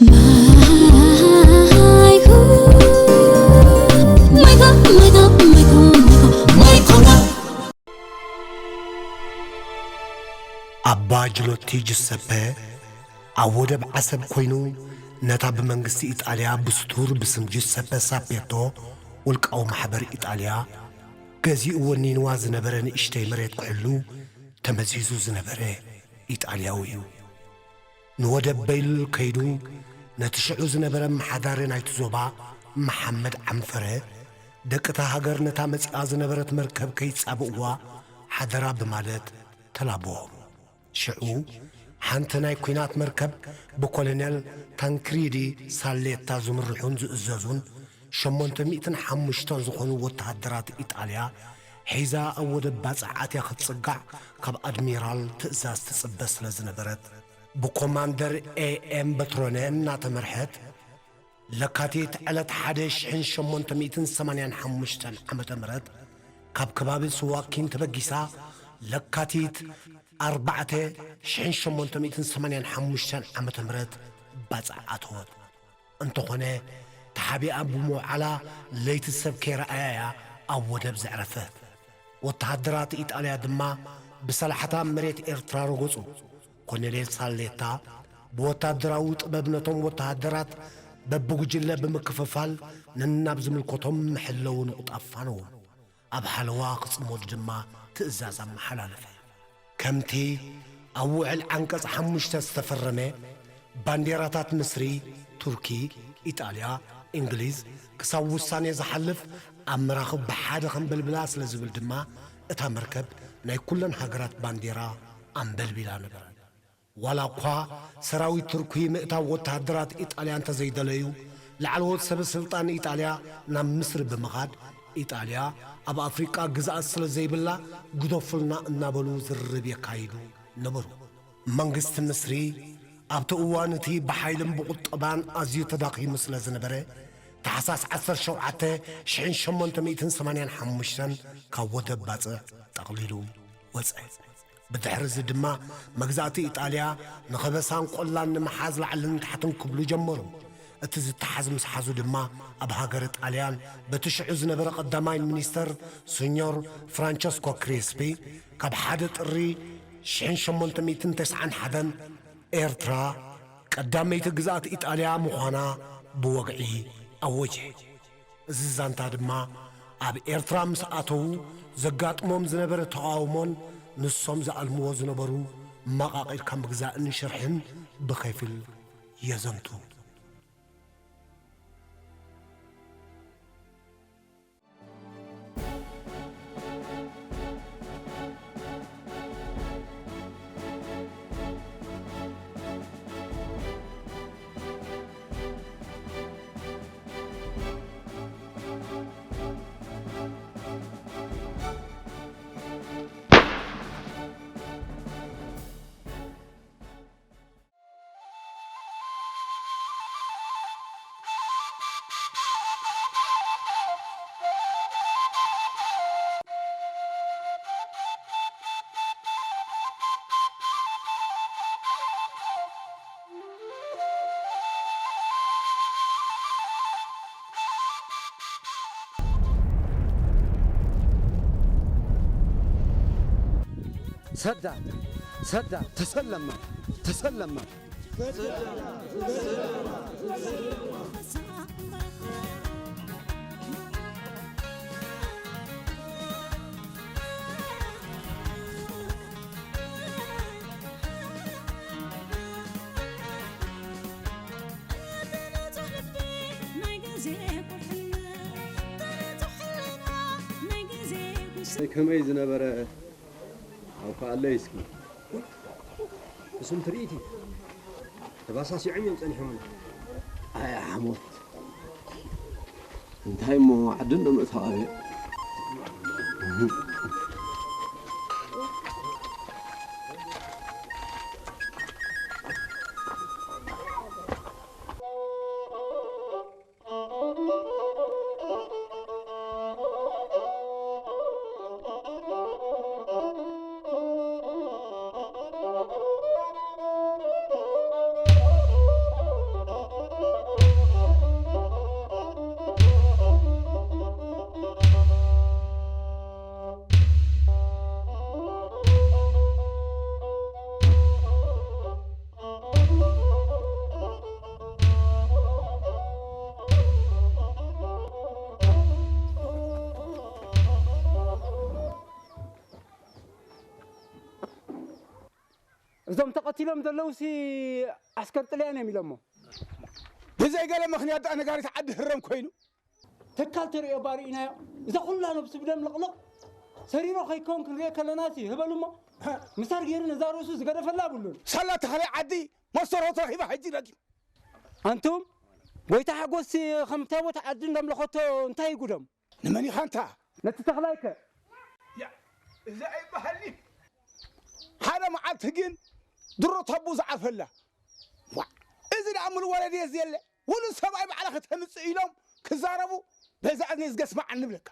ማይኮ፣ ማይኮ፣ ማይኮ፣ ማይኮ፣ ማይኮ። ኣባ ጅሎቲ ጁሰፐ ኣብ ወደብ ዓሰብ ኮይኑ፣ ነታ ብመንግስቲ ኢጣልያ ብስቱር ብስም ጁሰፐ ሳፔቶ ውልቃዊ ማሕበር ኢጣልያ ገዚኡ ወኒንዋ ዝነበረ ንእሽተይ መሬት ክሕሉ ተመዚዙ ዝነበረ ኢጣልያዊ እዩ። ንወደብ በይሉል ከይዱ፣ ነቲ ሽዑ ዝነበረ ኣመሓዳሪ ናይቲ ዞባ መሓመድ ዓንፈረ፣ ደቂ እታ ሃገር ነታ መጺኣ ዝነበረት መርከብ ከይጻብእዋ ሓደራ ብማለት ተላብዎም። ሽዑ ሓንቲ ናይ ኲናት መርከብ ብኮሎኔል ታንክሪዲ ሳሌታ ዝምርሑን ዝእዘዙን ሸሞንተ ሚእትን ሓሙሽተን ዝኾኑ ወተሃደራት ኢጣልያ ሒዛ ኣብ ወደብ ባጽዕ ኣትያ ክትጽጋዕ ካብ ኣድሚራል ትእዛዝ ትጽበ ስለ ዝነበረት፣ ብኮማንደር ኤ ኤም በትሮነ እናተመርሐት ለካቲት ዕለት ሓደ ሽሕን ሸሞንተ ሚእትን ሰማንያን ሓሙሽተን ዓመተ ምህረት ካብ ከባቢ ስዋኪን ተበጊሳ ለካቲት ኣርባዕተ ሽሕን ሸሞንተ ሚእትን ሰማንያን ሓሙሽተን ዓመተ ምህረት ባጽዕ ኣተወት። እንተኾነ፣ ተሓቢኣ ብምውዓላ ለይቲ ሰብ ከይረኣያ እያ ኣብ ወደብ ዘዕረፈት። ወተሃደራት ኢጣልያ ድማ ብሰላሕታ መሬት ኤርትራ ረገጹ። ኮሎኔል ሳሌታ ብወታደራዊ ጥበብ ነቶም ወተሃደራት በብጉጅለ ብምክፍፋል ነናብ ዝምልከቶም መሐለዊ ነቑጣ ኣፋነዎም። ኣብ ሓለዋ ክጽመዱ ድማ ትእዛዝ ኣመሓላለፈ። ከምቲ ኣብ ውዕል ዓንቀጽ ሓሙሽተ ዝተፈረመ፣ ባንዴራታት ምስሪ፣ ቱርኪ፣ ኢጣልያ፣ እንግሊዝ ክሳብ ውሳኔ ዝሓልፍ ኣብ መራኽብ ብሓደ ከንበልብላ ስለ ዝብል ድማ፣ እታ መርከብ ናይ ኩለን ሃገራት ባንዴራ ኣንበልቢላ ነበረት። ዋላ እኳ ሰራዊት ቱርኪ ምእታው ወተሃደራት ኢጣልያ እንተዘይደለዩ፣ ላዕለዎት ሰበ ስልጣን ኢጣልያ ናብ ምስሪ ብምኻድ፣ ኢጣልያ ኣብ ኣፍሪቃ ግዝኣት ስለ ዘይብላ ግደፉልና እናበሉ ዝርርብ የካይዱ ነበሩ። መንግስቲ ምስሪ ኣብቲ እዋን እቲ ብሓይልን ብቁጠባን ኣዝዩ ተዳኺሙ ስለ ዝነበረ፣ ታሕሳስ ዓሰርተ ሸውዓተ ሽሕን ሸሞንተ ሚእትን ሰማንያን ሓሙሽተን ካብ ወደብ ባጽዕ ጠቕሊሉ ወጸ። ብድሕሪ እዚ ድማ መግዛእቲ ኢጣልያ ንኸበሳን ቆላን ንምሓዝ ላዕልን ታሕትን ክብሉ ጀመሩ። እቲ ዝተሓዝ ምስ ሓዙ ድማ ኣብ ሃገረ ጣልያን በቲ ሽዑ ዝነበረ ቀዳማይ ሚኒስተር ሲኞር ፍራንቸስኮ ክሪስፒ ካብ ሓደ ጥሪ ሽሕን ሸሞንተ ሚእትን ተስዓን ሓደን ኤርትራ ቀዳመይቲ ግዝኣት ኢጣልያ ምዃና ብወግዒ ኣወጀ። እዚ ዛንታ ድማ ኣብ ኤርትራ ምስ ኣተዉ ዘጋጥሞም ዝነበረ ተቓውሞን ንሶም ዝኣልምዎ ዝነበሩ መቓቒልካ ምግዛእን ሽርሕን ብኸፊል የዘንቱ። ሰዳ፣ ሰዳ፣ ተሰለማ፣ ተሰለማ። ከመይ ዝነበረ ኣብ ከኣለይ እስኪ። እሱም ትርኢት እዩ። ተባሳሲዖም እዮም ጸኒሖምና። ኣያ ሓሞት። እንታይ እሞ ዓዲ እንዶ ምእታው ኣበይ? እቶም ተቐቲሎም ዘለውሲ ዓስከር ጥልያን እዮም ኢሎሞ። ብዘይ ገለ ምኽንያት ደኣ ነጋሪት ዓዲ ህረም ኮይኑ። ተካል ተርእዮ ባርኢናዮ። እዛ ኩላ ነብሱ ብደም ልቕልቕ ሰሪሮ ከይከውን ክንሪኦ ከለናሲ ህበሉሞ። ምሳር ገይሩ ነዛ ርእሱ ዝገደፈላ ኣብሉን። ሳላ ተኽላይ ዓዲ መስተርሆት ረኺባ ሕጂ ረኪብ። ኣንቱም ጎይታ ሓጎስ ከም ታቦት ዓዲ እንዳምለኸቶ እንታይ ይጉዶም? ንመን ኢኻ ኣንታ? ነቲ ተኽላይከ? ያ፣ እዚ ኣይበሃልኒ። ሓደ መዓልቲ ግን ድሮ ታቡ ዝዓርፈላ። ዋ፣ እዚ ደኣ ምሉእ ወለድ እየ ዝየለ። ውሉድ ሰብኣይ ባዕላ ከተምጽእ ኢሎም ክዛረቡ በዛ እዝነይ ዝገስማዕ ንብለካ።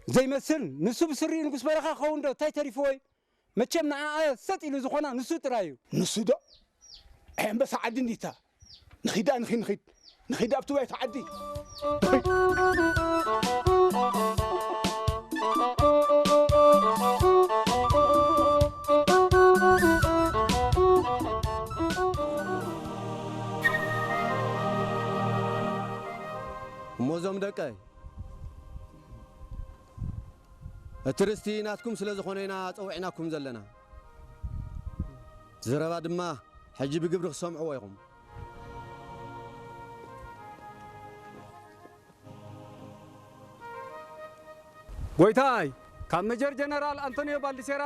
ዘይመስል ንሱ ብስሪ ንጉስ በረኻ ክኸውን ዶ እንታይ ተሪፍዎ እዩ? መቸም ንዓኣ ሰጥ ኢሉ ዝኾና ንሱ ጥራይ እዩ። ንሱ ዶ? ኣይ ኣንበሳ ዓዲ እንዲታ። ንኺድ ደኣ ንኺድ ንኺድ። ንኺድ ኣብቲ ባይታ ዓዲ። እሞ እዞም ደቀይ፣ እቲ ርስቲ ናትኩም ስለ ዝኾነ ኢና ጸዊዕናኩም ዘለና። ዘረባ ድማ ሕጂ ብግብሪ ክሰምዕዎ ኢኹም። ጎይታይ፣ ካብ መጀር ጀነራል ኣንቶኒዮ ባልዲሴራ፣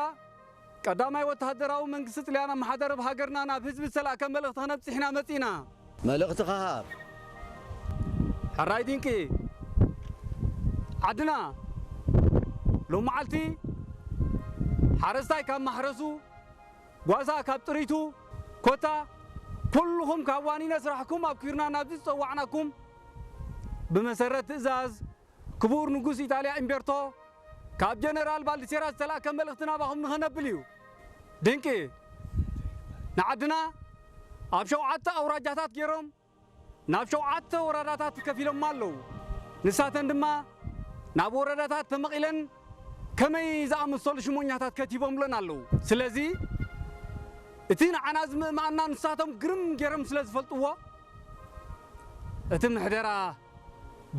ቀዳማይ ወተሃደራዊ መንግስቲ ጥልያን ኣመሓዳሪ ሃገርና ናብ ህዝቢ ዝተላእከ መልእኽቲ ከነብጽሕ ኢና መጺእና። መልእኽትኻ ሃብ። ሕራይ ድንቂ። ዓድና ሎመዓልቲ ሓረስታይ ካብ ማሕረሱ፣ ጓሳ ካብ ጥሪቱ፣ ኮታ ኩልኹም ካብ ዋኒነ ስራሕኩም ኣብኪርና ናብዚ ዝጸዋዕናኩም ብመሰረት ትእዛዝ ክቡር ንጉስ ኢጣልያ ኢምቤርቶ ካብ ጀነራል ባልዲሴራ ዝተላእከ መልእኽቲ ናባኹም ንኸነብል እዩ። ድንቂ። ንዓድና ኣብ ሸውዓተ ኣውራጃታት ገይሮም ናብ ሸውዓተ ወረዳታት ከፊሎማ ኣለዉ። ንሳተን ድማ ናብ ወረዳታት ተመቒለን ከመይ ዝኣመሰሉ ሽሞኛታት ከቲቦምለን ኣለዉ። ስለዚ እቲ ንዓና ዝምእማኣና ንሳቶም ግርም ገይሮም ስለ ዝፈልጥዎ እቲ ምሕደራ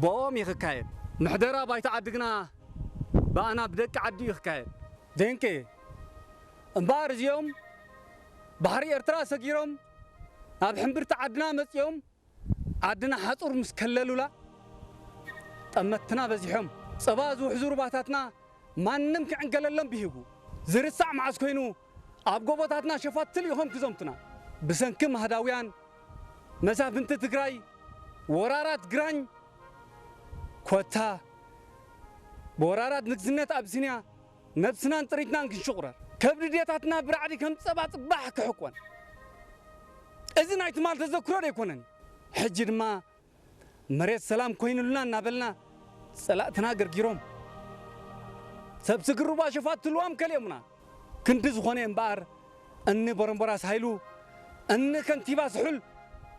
ብኦም እዩ ክካየድ። ምሕደራ ባይታ ዓዲ ግና ብኣና ብደቂ ዓዲ እዩ ክካየድ። ድንቂ። እምበኣር እዚኦም ባሕሪ ኤርትራ ሰጊሮም ናብ ሕምብርቲ ዓድና መጺኦም ዓድና ሓጹር ምስ ከለሉላ ጠመትና በዚሖም። ጸባ ዝውሕዙ ሩባታትና ማንም ክዕንገለሎም ብሂጉ። ዝርሳዕ መዓስ ኮይኑ ኣብ ጎቦታትና ሸፋትል ኢኾም ክዘምቱና። ብሰንኪ ማህዳውያን መሳፍንቲ ትግራይ ወራራት ግራኝ ኮታ ብወራራት ንግስነት ኣብሲንያ ነብስናን ጥሪትናን ክንሽቑረር። ከብዲ ዴታትና ብራዕዲ ከም ጸባ ጽባሕ ክሕቆን። እዚ ናይ ትማል ተዘክሮ ዶ ኣይኮነን? ሕጂ ድማ መሬት ሰላም ኮይኑልና እናበልና ጸላእትና ገርጊሮም ሰብ ስግር ሩባ ሸፋት ትልዋም ከሊኦምና። ክንዲ ዝኾነ እምበኣር እኒ ቦረምቦራስ ሃይሉ፣ እኒ ከንቲባ ስሑል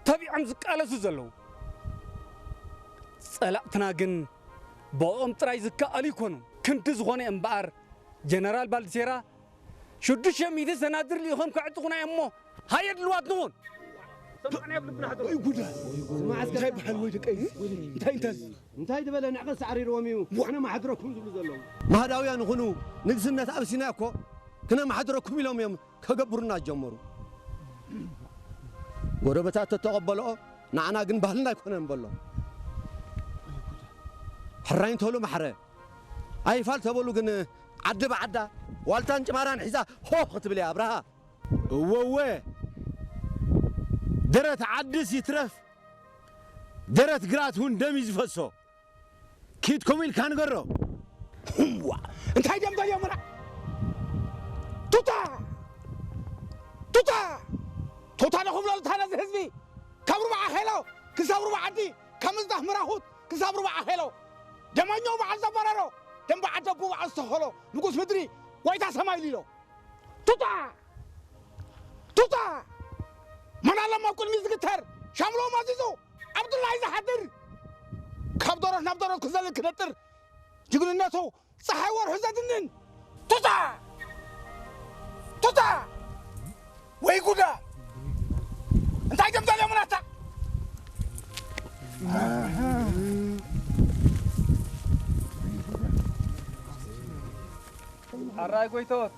ተቢዖም ዝቃለሱ ዘለዉ። ጸላእትና ግን ብኦም ጥራይ ዝከኣሉ ይኮኑ። ክንዲ ዝኾነ እምበኣር ጀነራል ባልዲሴራ ሽዱሽተ ሚእቲ ሰናድር ልኢኾም ከዕጥቑና እዮም እሞ ሃየ ድልዋት ንኹን። ወይ ጉዳ! እንታይ በሃል ወይ ደቀይ? እንታይ እንታዚ? እንታይ ዝበለ ንዕቐት ሳዕሪርዎም እዩ ኣነ ማሕድረኩም ዝብሉ ዘለዉ። ማህዳውያን ይኹኑ ንግስነት ኣብሲና እኮ ክነማሕድረኩም ኢሎም እዮም ከገብሩና ጀመሩ። ጎረበታት ተተቐበልኦ ንዓና ግን ባህልና ኣይኮነን በሎ። ሕራይ እንተሉ ማሕረ ኣይፋል ተበሉ ግን ዓዲ ብዓዳ ዋልታን ጭማራን ሒዛ ሆ ክትብል እያ ኣብርሃ። እወ እወ፣ ደረት ዓድስ ይትረፍ ደረት ግራት እውን ደም እዩ ዝፈሶ። ኪድ ከምኡ ኢልካ ንገሮ። ህዋ፣ እንታይ ድዮም ደልዮምና? ቱታ! ቱታ! ቱታ ዶ ክብሎ ልታ ነዚ ህዝቢ? ካብ ሩባ ዓኼሎ ክሳብ ሩባ ዓዲ፣ ካብ ምዝዳፍ ምራኹት ክሳብ ሩባ ዓኼሎ። ደመኛው በዓል ዘበረሮ፣ ደንበ ዓደቡ በዓል ዝተኸሎ፣ ንጉስ ምድሪ፣ ጎይታ ሰማይ ኢሉ ኢሎ። ቱታ! ቱታ! መን ኣለሞ ኣብ ቅድሚ ዝግተር፣ ሻምሎም ኣዚዙ፣ ዓብዱላሂ ዝሓድር፣ ካብ ደሮት ናብ ደሮት ክዘልል ክነጥር፣ ጅግንነቱ ጸሓይ ወርሑ ዘድንን። ቱታ! ቱታ! ወይ ጉዳ! እንታይ ከም ደልዮምናታ? ሕራይ ጎይቶት፣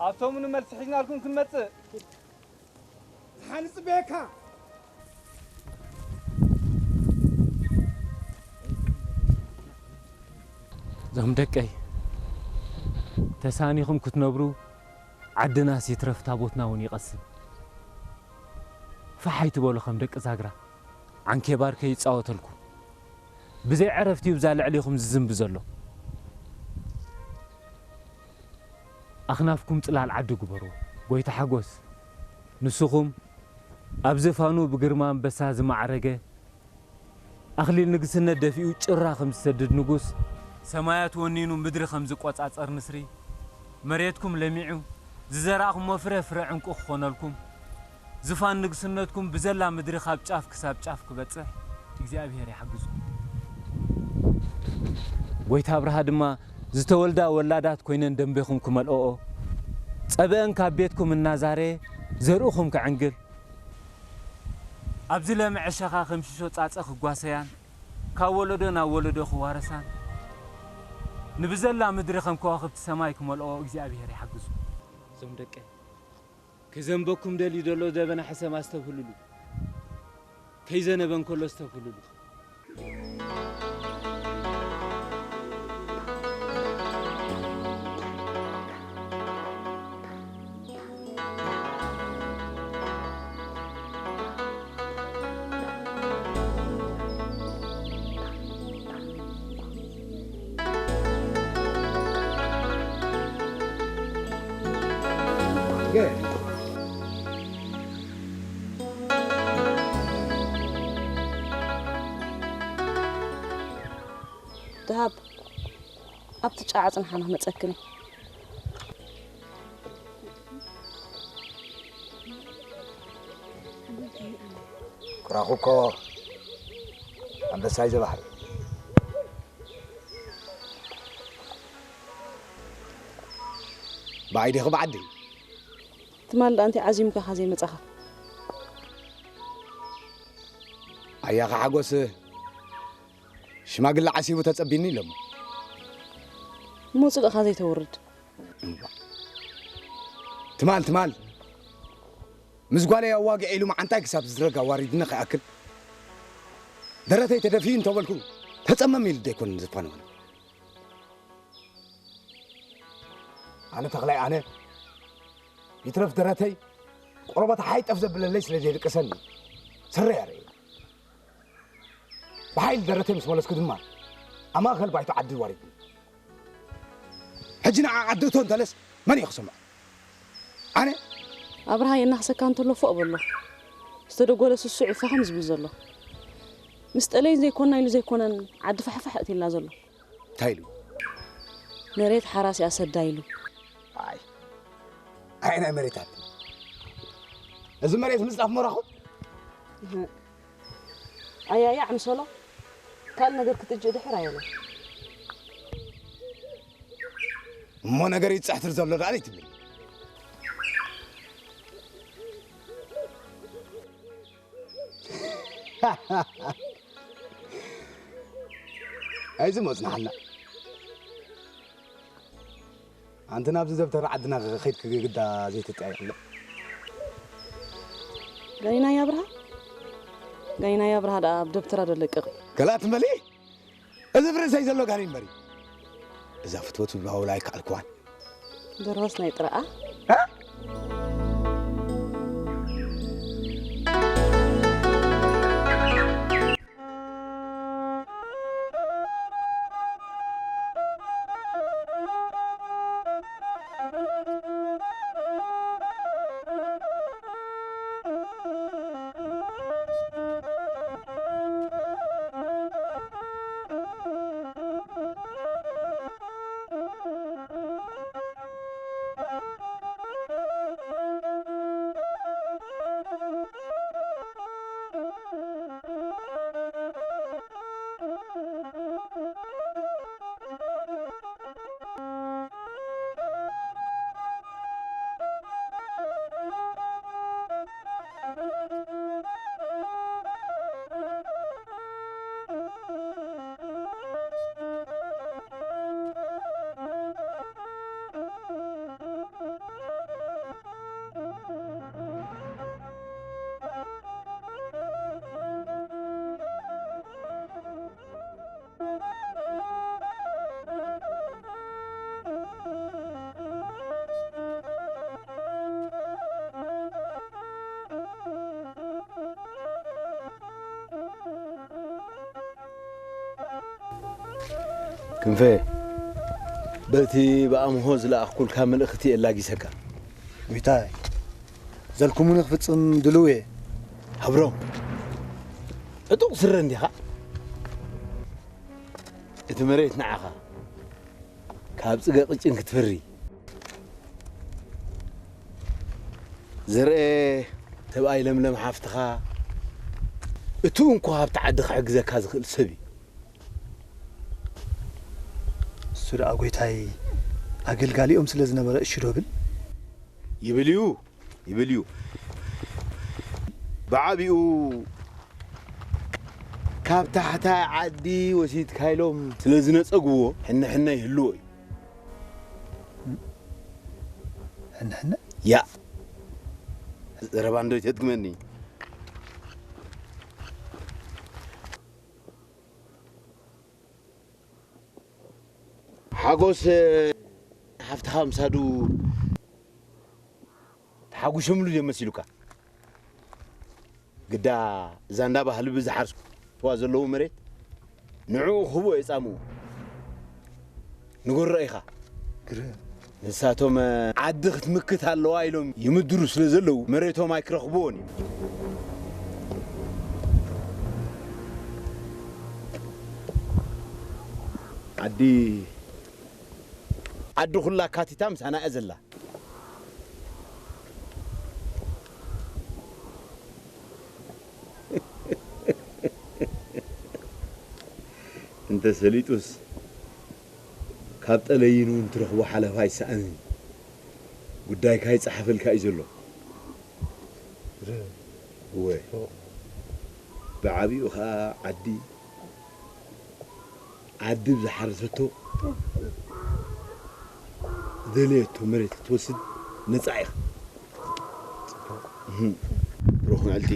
ኣብ ሰሙን መልሲ ሒዝናልኩም ክንመጽእ። ሓንጽ ቤካ። እዞም ደቀይ፣ ተሳኒኹም ክትነብሩ፣ ዓድናስ ይትረፍ ታቦትና እውን ይቐስን። ፋሕ ኣይትበሉ ከም ደቂ ዛግራ፣ ዓንኬባር ከይጻወተልኩም። ብዘይ ዕረፍቲ እዩ ብዛ ልዕሊኹም ዝዝንቢ ዘሎ። ኣኽናፍኩም ጽላል ዓዲ ግበሩ። ጎይታ ሓጎስ፣ ንስኹም ኣብ ዝፋኑ ብግርማ ኣንበሳ ዝማዕረገ፣ ኣኽሊል ንግስነት ደፊኡ ጭራ ከም ዝሰድድ ንጉስ፣ ሰማያት ወኒኑ ምድሪ ከም ዝቆጻጸር ንስሪ፣ መሬትኩም ለሚዑ ዝዘራእኹሞ ፍረ ፍረ ዕንቁ ክኾነልኩም፣ ዝፋን ንግስነትኩም ብዘላ ምድሪ ካብ ጫፍ ክሳብ ጫፍ ክበጽሕ እግዚኣብሔር ይሓግዝኩም። ጎይታ ኣብርሃ ድማ ዝተወልዳ ወላዳት ኮይነን ደንቤኹም ክመልኦኦ፣ ጸብአን ካብ ቤትኩም እናዛረየ ዘርእኹም ክዕንግል፣ ኣብዚ ለምዐ ሸኻ ከም ሽሾ ጻጸ ክጓሰያን፣ ካብ ወለዶ ናብ ወለዶ ክዋረሳን፣ ንብዘላ ምድሪ ከም ከዋኽብቲ ሰማይ ክመልኦ እግዚኣብሔር ይሓግዙ። እዞም ደቀ፣ ክዘንበኩም ደልዩ ዘሎ ደበና ሕሰም ኣስተብህሉሉ፣ ከይዘነበ እንከሎ ኣስተብህሉሉ። ደሃብ፣ ኣብቲ ጫዓ ጽንሓና መጸክኒ። ኩራኹ እኮ ኣንበሳይ ዘባህር። ብዓይ ዲኺ ብዓዲ? ትማል ደኣ እንታይ ዓዚሙካ ኢኻ ዘይመጻኻ? ኣያኻ ሓጎስ ሽማግለ ዓሲቡ ተጸቢኒ ኢሎሞ። እሞ ጽልእኻ ዘይተውርድ። እምባ። ትማል፣ ትማል። ምስ ጓለይ ኣዋጊዐ ኢሉ መዓንጣይ ክሳብ ዝዝረግ ኣዋሪድኒ ከይኣክል፣ ደረተይ ተደፊኡ እንተበልኩ፣ ተጸመም ኢሉ ደይኮን ዝፋነወኒ። ኣነ ተኽላይ ኣነ፣ ይትረፍ ደረተይ፣ ቆርበት ሓይጠፍ ዘብለለይ ስለ ዘየድቅሰኒ፣ ስረይ ኣርእየ። ብሓይሊ ደረተይ ምስ መለስኩ ድማ፣ ኣብ ማእከል ባይቶ ዓዲ ዋሪድኒ። ሕጂ ንዓ ዓዲ እቶ እንተለስ መን እዩ ክሰምዖ? ኣነ? ኣብርሃ የናኽሰካ እንተሎ ፎእ በሎ። ዝተደጎለ ስሱዕ እዩ ፋኽም ዝብል ዘሎ። ምስ ጠለይን ዘይኮና ኢሉ ዘይኮነን ዓዲ ፋሕፋሕ እትይላ ዘሎ። እንታይ ኢሉ? መሬት ሓራስ እያ ሰዳ ኢሉ። ኣይ። ኣይ ናይ መሬታት። እዚ መሬት ምጽራፍ መራኹ? እህ። ኣያያ ኣምሰሎ፣ ካልእ ነገር ክትእጅእ ድሕር ኣየለ። እሞ ነገር ይጽሕትር ዘሎ ደኣ ትብል። ኣይዚ መጽናሕና። ኣንቲ ናብዚ ደብተር ዓድና ከይድኪ ግዳ ዘይትጠያየቕሎ። ጋይናይ ኣብርሃ? ጋይናይ ኣብርሃ ደኣ ኣብ ደብተራ ዶ ለቅቕ? ገላ ትመሊ? እዚ ኣብ ርእሰይ ዘሎ ጋኔን እምበሪ። እዛ ፍትወት ትብላ ውላ ኣይከኣልክዋን። ደርሆስ ናይ ጥራኣ? እ? ክንፈ፣ በቲ ብኣምሆ ዝለኣኽኩልካ መልእኽቲ የላጊሰካ። ጎይታይ፣ ዘልኩሙኒ ክፍጽም ድልው እየ። ሃብሮም፣ ዕጡቕ ስረ እንዲኻ? እቲ መሬት ንዓኻ፣ ካብ ጽገ ቅጭን ክትፍሪ፣ ዘርኤ ሰብኣይ ለምለም ሓፍትኻ፣ እቱ እንኳ ኣብቲ ዓዲ ክሕግዘካ ዝኽእል ሰብ እዩ። እሱ ደኣ ጎይታይ ኣገልጋሊኦም ስለ ዝነበረ እሺ ዶ ብል? ይብል እዩ፣ ይብል እዩ። ብዓቢኡ ካብ ታሕታይ ዓዲ ወሲድካ ኢሎም ስለ ዝነጸግዎ ሕነ ሕነ ይህልዎ እዩ። ሕነ ሕነ? ያ። ዘረባ እንዶ ይተድግመኒ። ሓጎስ ሓፍትኻ ምሳዱ ተሓጉሸምሉ ድዮም መሲሉካ? ግዳ እዛ እንዳ ባህልቢ ዝሓርስዋ ዘለዉ መሬት ንዕኡ ክህቦ የጻምኡ። ንጎሮ ኢኻ። ግረ። ንሳቶም ዓዲ ክትምክት ኣለዋ ኢሎም ይምድሩ ስለ ዘለዉ መሬቶም ኣይክረኽብዎን እዮም። ዓዲ ዓዲ ኩላ ኣካቲታ ምሳና እያ ዘላ። እንተ ሰሊጡስ ካብ ጠለይን እውን ትረኽቦ ሓለፋ ኣይሰኣንን። ጉዳይካ ይጸሓፈልካ እዩ ዘሎ። እወ። ብዓቢኡ ኸኣ ዓዲ ዓዲ ዝሓረሰቶ ዝደለየቶ መሬት ክትወስድ ነጻ ኢኻ። እህም። ብሩኽ መዓልቲ።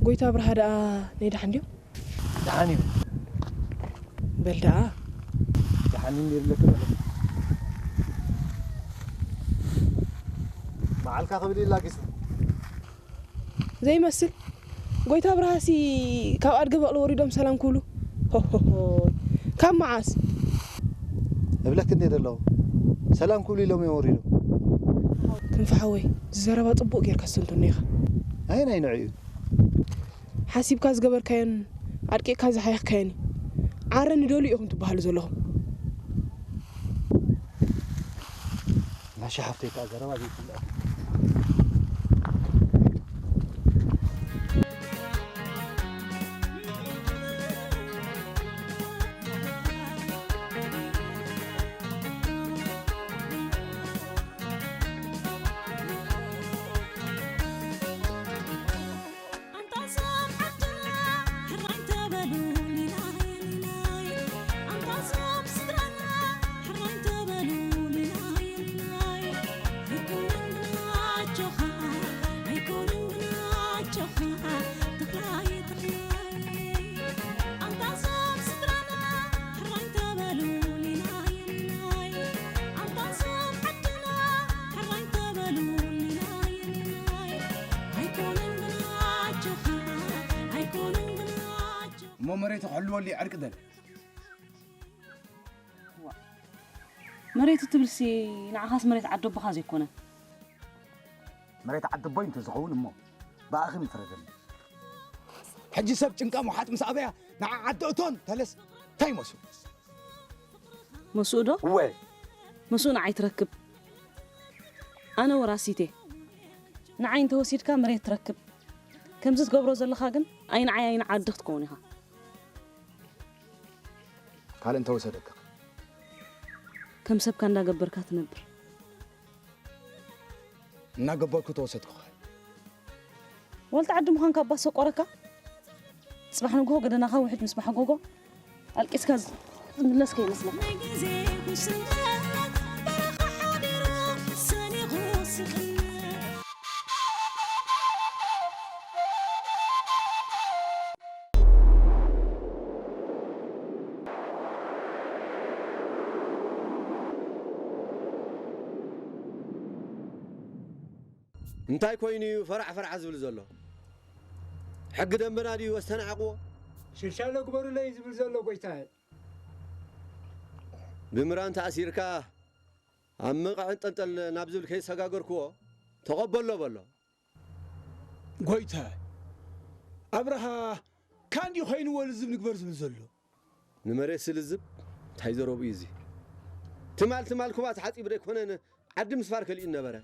ጎይታ ኣብርሃ ደኣ ናይ ደሓን ድዩ? ደሓን እዩ። በል ደኣ። ደሓን እንዲሩ ኣለካ በሎ። መዓልካ ክብል እዩ ላጊሱ። ዘይመስል። ጎይታ ኣብርሃሲ ካብ ኣድገ በቕሊ ወሪዶም ሰላም ክብሉ? ሆሆሆ። ካብ መዓስ? እብለክ እንዴ ዘለዉ። ሰላም ክብሉ ኢሎም እዮም ወሪዶም። ክንፈ ሓወይ፣ እዚ ዘረባ ጽቡቕ ጌርካ ትስተንትኖ ኢኻ። ኣየናይ ንዕኡ? ሓሲብካ ዝገበርካዮን ኣድቂቕካ ዝሓየኽካዮን እዩ። ዓረ ንደልዩ ኢኹም ትበሃሉ ዘለኹም። ናሻ ሓፍተይ ከኣ ዘረባ ዘይፍለጥ። ኣንታ ሰብ ዓድና ሕራይ እንተበሉ ሊላይ ሊላይ፣ ኣንታ ሰብ ስድራና ሕራይ እንተበሉ ሊላይ ሊላይ፣ ኣይኮነን ግናጆኻ፣ ኣይኮነን ግናጆኻ፣ ተኽላይ ተኽላይ። ኣንታ ሰብ ስድራና ሕራይ እንተበሉ ሊላይ ሊላይ፣ ኣንታ ሰብ ዓድና ሕራይ እንተበሉ ሊላይ ሊላይ፣ ኣይኮነን ግናጆኻ፣ ኣይኮነን ግናጆኻ። እሞ መሬቱ ክሕልወሉ እዩ ዕርቂ ደል። ዋእ፣ መሬቱ ትብልሲ ንዓኻስ መሬት ዓዲ ኣቦኻ ዘይኮነ? መሬት ዓዲ ኣቦይ እንተዝኸውን እሞ ብኣኽን ይፍረደኒ። ሕጂ ሰብ ጭንቃ ምውሓጥ ምስ ኣበያ ንዓ ዓዲ እቶን ተለስ እንታይ ይመስሉ? መስኡ ዶ? እወ። መስኡ ንዓይ ትረክብ። ኣነ ወራሲት እየ። ንዓይ እንተወሲድካ መሬት ትረክብ። ከምዚ ትገብሮ ዘለኻ ግን ኣይ ንዓይ ኣይ ንዓዲ ክትከውን ኢኻ። ካልእ እንተወሰደካ? ከም ሰብካ እንዳገበርካ ትነብር። እናገበርኩ ተወሰድኩኻ። ዋልታ ዓዲ ምዃንካ እባ ሰቆረካ? ጽባሕ ንግሆ ገደናኻ ውሕጅ ምስ ባሕጎጎ ኣልቂስካ ዝ-፣ ዝምለስ ከይመስለካ። ናይ ግዜ ጉስነት በረኻ ሓዲሩ ሰኒኹ ስቕነት። እንታይ ኮይኑ እዩ ፈራዕ ፈራዕ ዝብል ዘሎ? ሕጊ ደንበና ድዩ ኣስተናዕቕዎ? ሽልሻሎ ግበሩለይ ዝብል ዘሎ ጎይታየ። ብምራን ተኣሲርካ ኣብ መቐዕ ጠልጠል ናብ ዝብል ከይሰጋገርክዎ ተቐበሎ በሎ። ጎይታ ኣብርሃ ካንዲ ኮይንዎ ልዝብ ንግበር ዝብል ዘሎ። ንመሬት ስልዝብ እንታይ ዘረቡ እዩ እዚ? ትማል ትማል ኩባ ተሓጺቡ ደይኮነ ዓዲ ምስፋር ከሊኡ ነበረ።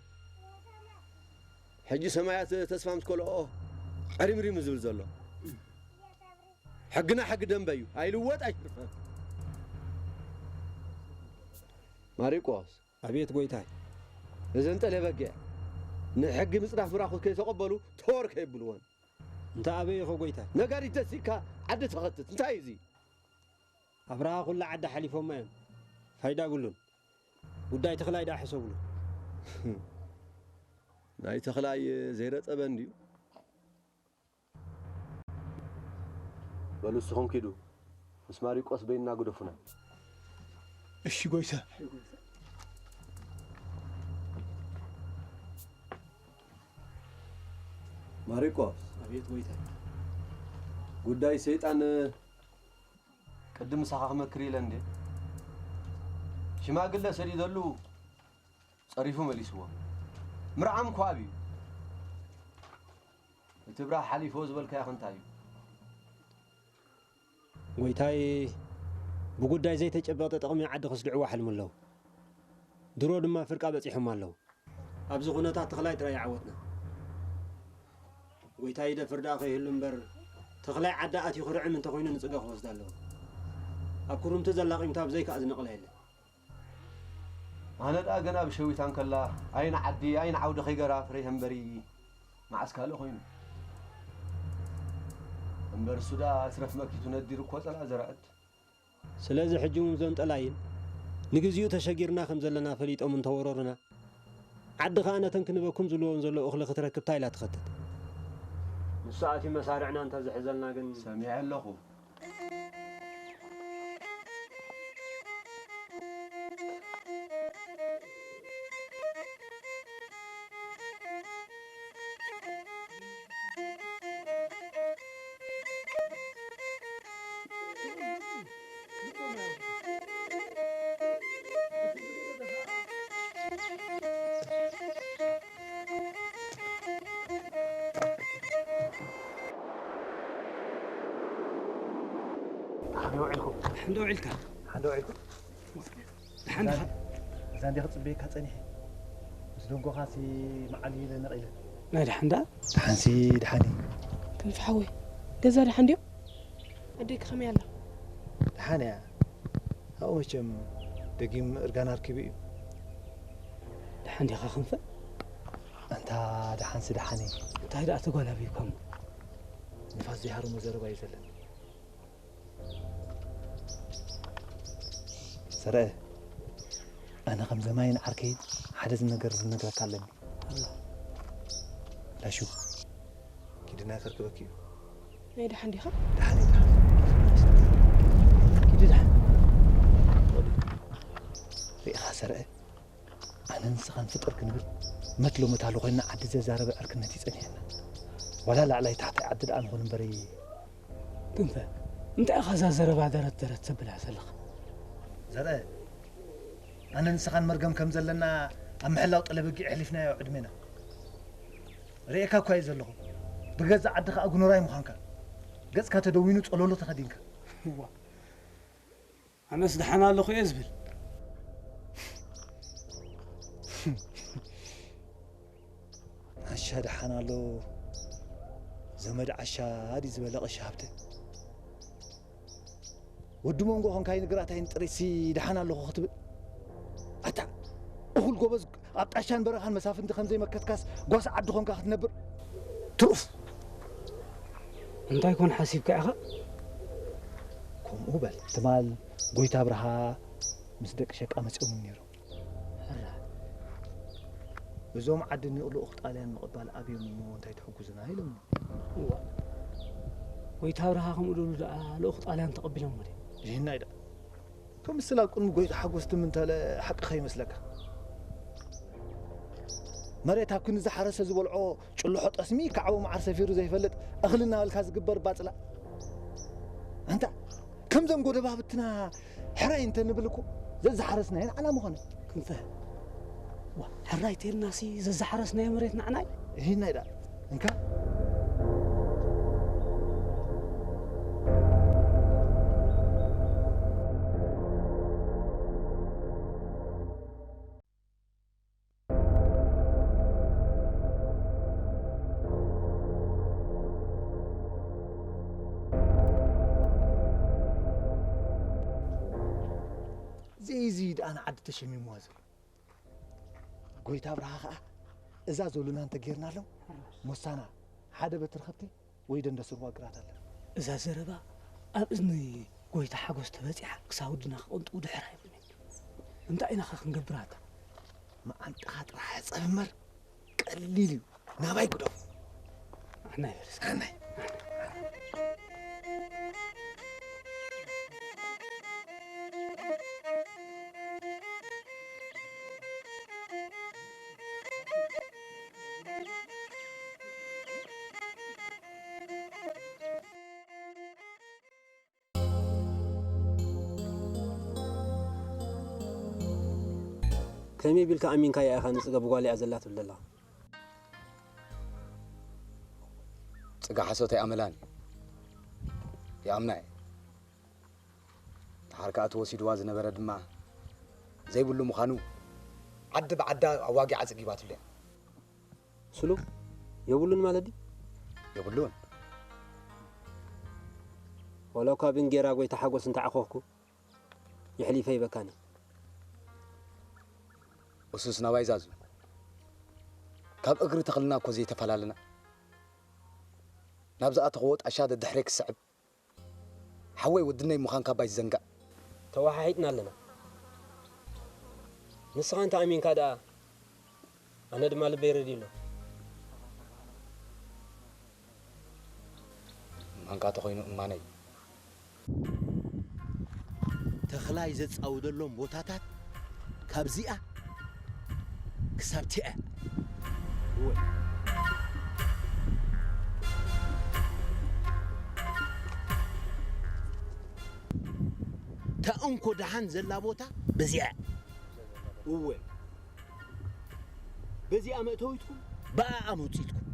ሕጂ ሰማያት ተስፋ ምስ ከልኦ ዕሪምሪም ዝብል ዘሎ። ሕግና ሕጊ ደንበ እዩ፣ ኣይልወጥ ኣይሽርፈ። ማሪቆስ፣ ኣቤት ጎይታይ። እዘን ጠለ በጊዕ ንሕጊ ምጽዳፍ ብራኹት ከይተቐበሉ ተወር ከይብልወን። እንተ ኣበይ ኢኹ ጎይታይ? ነጋሪት ደሲካ ዓዲ ተኸትት፣ እንታይ እዩ እዚ? ኣብርሃ ኩላ ዓዲ ሓሊፎማ እዮም። ፋይዳ ብሉን። ጉዳይ ተኽላይ ደኣ ሕሰብሉ። ናይ ተኽላይ ዘይረጠበ እንድዩ። በሉ ንስኹም ኪዱ፣ ምስ ማሪቆስ በይንና ግደፉና። እሺ ጎይታ። ማሪቆስ። ኣቤት ጎይታ። ጉዳይ ሰይጣን ቅድም ምሳኻ ክመክር ኢለ እንዴ? ሽማግለ ሰዲደሉ ጸሪፉ መሊስዎ። ምርዓም እኮ ኣብዩ። እቲ ብራህ ሓሊፎ ዝበልካዮ ከ እንታይ እዩ? ጎይታይ፣ ብጉዳይ ዘይተጨበጠ ጥቕሚ ዓዲ ከስድዕዎ ሓልሙ ኣለዉ። ድሮ ድማ ፍርቃ በጺሖም ኣለዉ። ኣብዚ ኩነታት ተኽላይ ጥራይ ይዓወትና። ጎይታይ ይደፍር ደኣ ከይህሉ እምበር፣ ተኽላይ ዓዲ ኣትዩ ክርዕም እንተኾይኑ ንጽገ ክወስዳ ኣለዎ። ኣብ ኩርምቲ ዘላቒምታ ብዘይከኣ ዝነቕላ የለን። ኣነ ደኣ ገና ብሸዊታ እንከላ፣ ኣይን ዓዲ፣ ኣይን ዓውዲ ከይገራ ፍረይ እምበሪ፣ መዓስ ካልእ ኮይኑ። እምበር እሱ ደኣ እትረፍ መኪቱ ነዲሩ እኮ ጸላእ ዘርዕድ። ስለዚ ሕጂ እውን እዞን ጠላይን ንግዜኡ ተሸጊርና ከም ዘለና ፈሊጦም እንተወረሩና፣ ዓዲ ኸኣ ነተን ክንበኩም ዝብልወን ዘሎ እኽሊ ክትረክብ ታይ ኢላ ትኸትት? ንሱ ኣትዩ መሳርዕና እንተዝሕዘልና ግን። ሰሚዐ ኣለኹ። ሓንደ ውዒልኩም? ሓንደ ውዒልካ? ሓንደ ውዒልኩም? ደሓን ዲኻ? እዛ እንዲያ ክጽበየካ ጸኒሐ። ምስ ደንጎኻሲ መዓል ኢለ ነቒለ። ናይ ደሓን ደኣ? ደሓንሲ ደሓን እዩ። ክንፊ ሓወይ፣ ገዛ ደሓን ድዮም? ኣደይክ ከመይ ኣላ? ደሓን እያ። ኣብኡ መቸም ደጊም እርጋና ኣርኪቡ እዩ። ደሓን ዲኻ ክንፈ? ኣንታ ደሓንሲ ደሓን እዩ። እንታይ ደኣ ተጓላቢብካ እሞ? ንፋስ ዘይሃርሞ ዘረባ እዩ ዘለኒ። ሰረቐ፣ ኣነ ከም ዘማይን ዓርከይን ሓደ ነገር ዝነግረካ ኣለኒ። ኣላ። ላሹ፣ ኪድና ከርክበኪ እዩ። ናይ ደሓን ዲኻ? ደሓን እየ፣ ደሓን። ኪዲ ደሓን። ርኢኻ ሰረቐ፣ ኣነ ንስኻን ፍጥር ክንብል መትሎ መታሎ ኮይንና ዓዲ ዘዛረበ ዕርክነት እዩ ጸኒሐና። ዋላ ላዕላይ ታሕታይ ዓዲ ደኣ ንኹን እምበሪ። ክንፈ፣ እንታይ ኢኻ እዛ ዘረባ ደረት ደረት ተብላ ዘለኻ? ዘርአ፣ ኣነ ንስኻን መርገም ከም ዘለና ኣብ ምሕላው ጠለበጊዕ ኣሕሊፍናዮ ዕድሜና። ርእየካ እኳ እየ ዘለኹ። ብገዛእ ዓድኻ ኣጉኖራይ ምዃንካ። ገጽካ ተደዊኑ ጸሎሎ ተኸዲንካ። እዋ። ኣነስ ደሓን ኣለኹ እየ ዝብል። ዓሻ ደሓን ኣሎ፣ ዘመድ ዓሻ ድዩ ዝበለ ቀሺ ሃብተ? ወዲ መንጎ ኾንካይ ንግራታይን ጥሪትሲ ደሓን ኣለኹ ክትብል? ኣታ እኹል ጎበዝ፣ ኣብ ጣሻን በረኻን መሳፍንቲ ከም ዘይመከትካስ ጓሳ ዓዲ ኾንካ ክትነብር? ትሩፍ! እንታይ ኮን ሓሲብካ ኢኻ? ከምኡ በል። ትማል ጎይታ ኣብርሃ ምስ ደቂ ሸቃ መጺኦም ነይሮም። ሕራይ። እዞም ዓዲ ንልኡኽ ጣልያን ምቕባል ኣብዮም እሞ እንታይ ትሕግዙና ኢሎምኒ። እዋ። ጎይታ ኣብርሃ ከምኡ ድብሉ ደኣ ልኡኽ ጣልያን ተቐቢሎሞ ድዮም? ይህናይ ደኣ። ከም ምስላ ኣብ ቅድሚ ጎይታ ሓጎስ ትም እንተለ ሓቂ ከይመስለካ። መሬት ኣብ ክንዲ ዝሓረሰ ዝበልዖ ጭልሖ ጠስሚ፣ ካዕቦ መዓር ሰፊሩ ዘይፈልጥ እኽሊ እናበልካ ዝግበር ባጽላ። ኣንታ፣ ከምዞም ጎደባብትና ሕራይ እንተንብል እኮ፣ ዘዝሓረስናዮ ንዓና ምኾነ። ክንፈ፣ ዋ፣ ሕራይ ተልናሲ ዘዝሓረስናዮ መሬት ንዓና እዩ። ይህናይ ደኣ፣ እንካ። እዚ እዩ፣ እዚ እዩ ደኣ ንዓዲ ተሸሚምዋ ዘሎ። ጎይታ ኣብርሃ ኸኣ እዛ ዘሉና እንተጌርናሎም፣ ሞሳና ሓደ በትሪ ከብቲ ወይ ደንደስርዋ ግራት ኣለና። እዛ ዘረባ ኣብ እዝኒ ጎይታ ሓጎስ ተበጺሓ ክሳብ ወድና ክቕንጥው ድሕር ኣይብሉን እዮም። እንታይ ኢና ኸ ክንገብራታ? መዓንጣኻ ጥራሕ ሕጸብ እምበር ቀሊል እዩ። ናባይ ግደፉ። ኣናይ በርስ። ኣናይ። ከመይ ቢልካ ኣሚንካያ ኢኻ ንጽገ ብጓል እያ ዘላ ትብል ዘለኻ? ጽገ ሓሶት ኣይኣመላን እዩ። ይኣምና እየ። ደሓር ከኣ እቲ ወሲድዋ ዝነበረ ድማ ዘይብሉ ምዃኑ ዓዲ ብዓዳ ኣዋጊዓ ጽጊባትሉ እያ። ስሉ የብሉን ማለት ድዩ? የብሉን። ዋላ እኳ ብእንጌራ ጎይታ ሓጎስ እንተዓኾኽኩ፣ የሕሊፈ ይበካኒ። እሱስ ናባይ ዛዙ። ካብ እግሪ ተኽልና እኮ ዘይተፈላለና። ናብ ዝኣተኽዎ ጣሻ ደድሕረይ ክስዕብ። ሓወይ ወድነይ ምዃንካ ባይ ዝዘንጋዕ። ተወሓሒጥና ኣለና። ንስኻ እንተ ኣሚንካ ደኣ፣ ኣነ ድማ ልበይ ረድዩ ኣሎ። እማንካ ተኾይኑ እማነይ። ተኽላይ ዘጻውደሎም ቦታታት ካብዚኣ ክሳብ ቲኣ። እወ። እታ እንኮ ደሓን ዘላ ቦታ በዚኣ። እወ። በዚኣ መእተዊትኩም፣ ብኣኣ መውጽኢትኩም።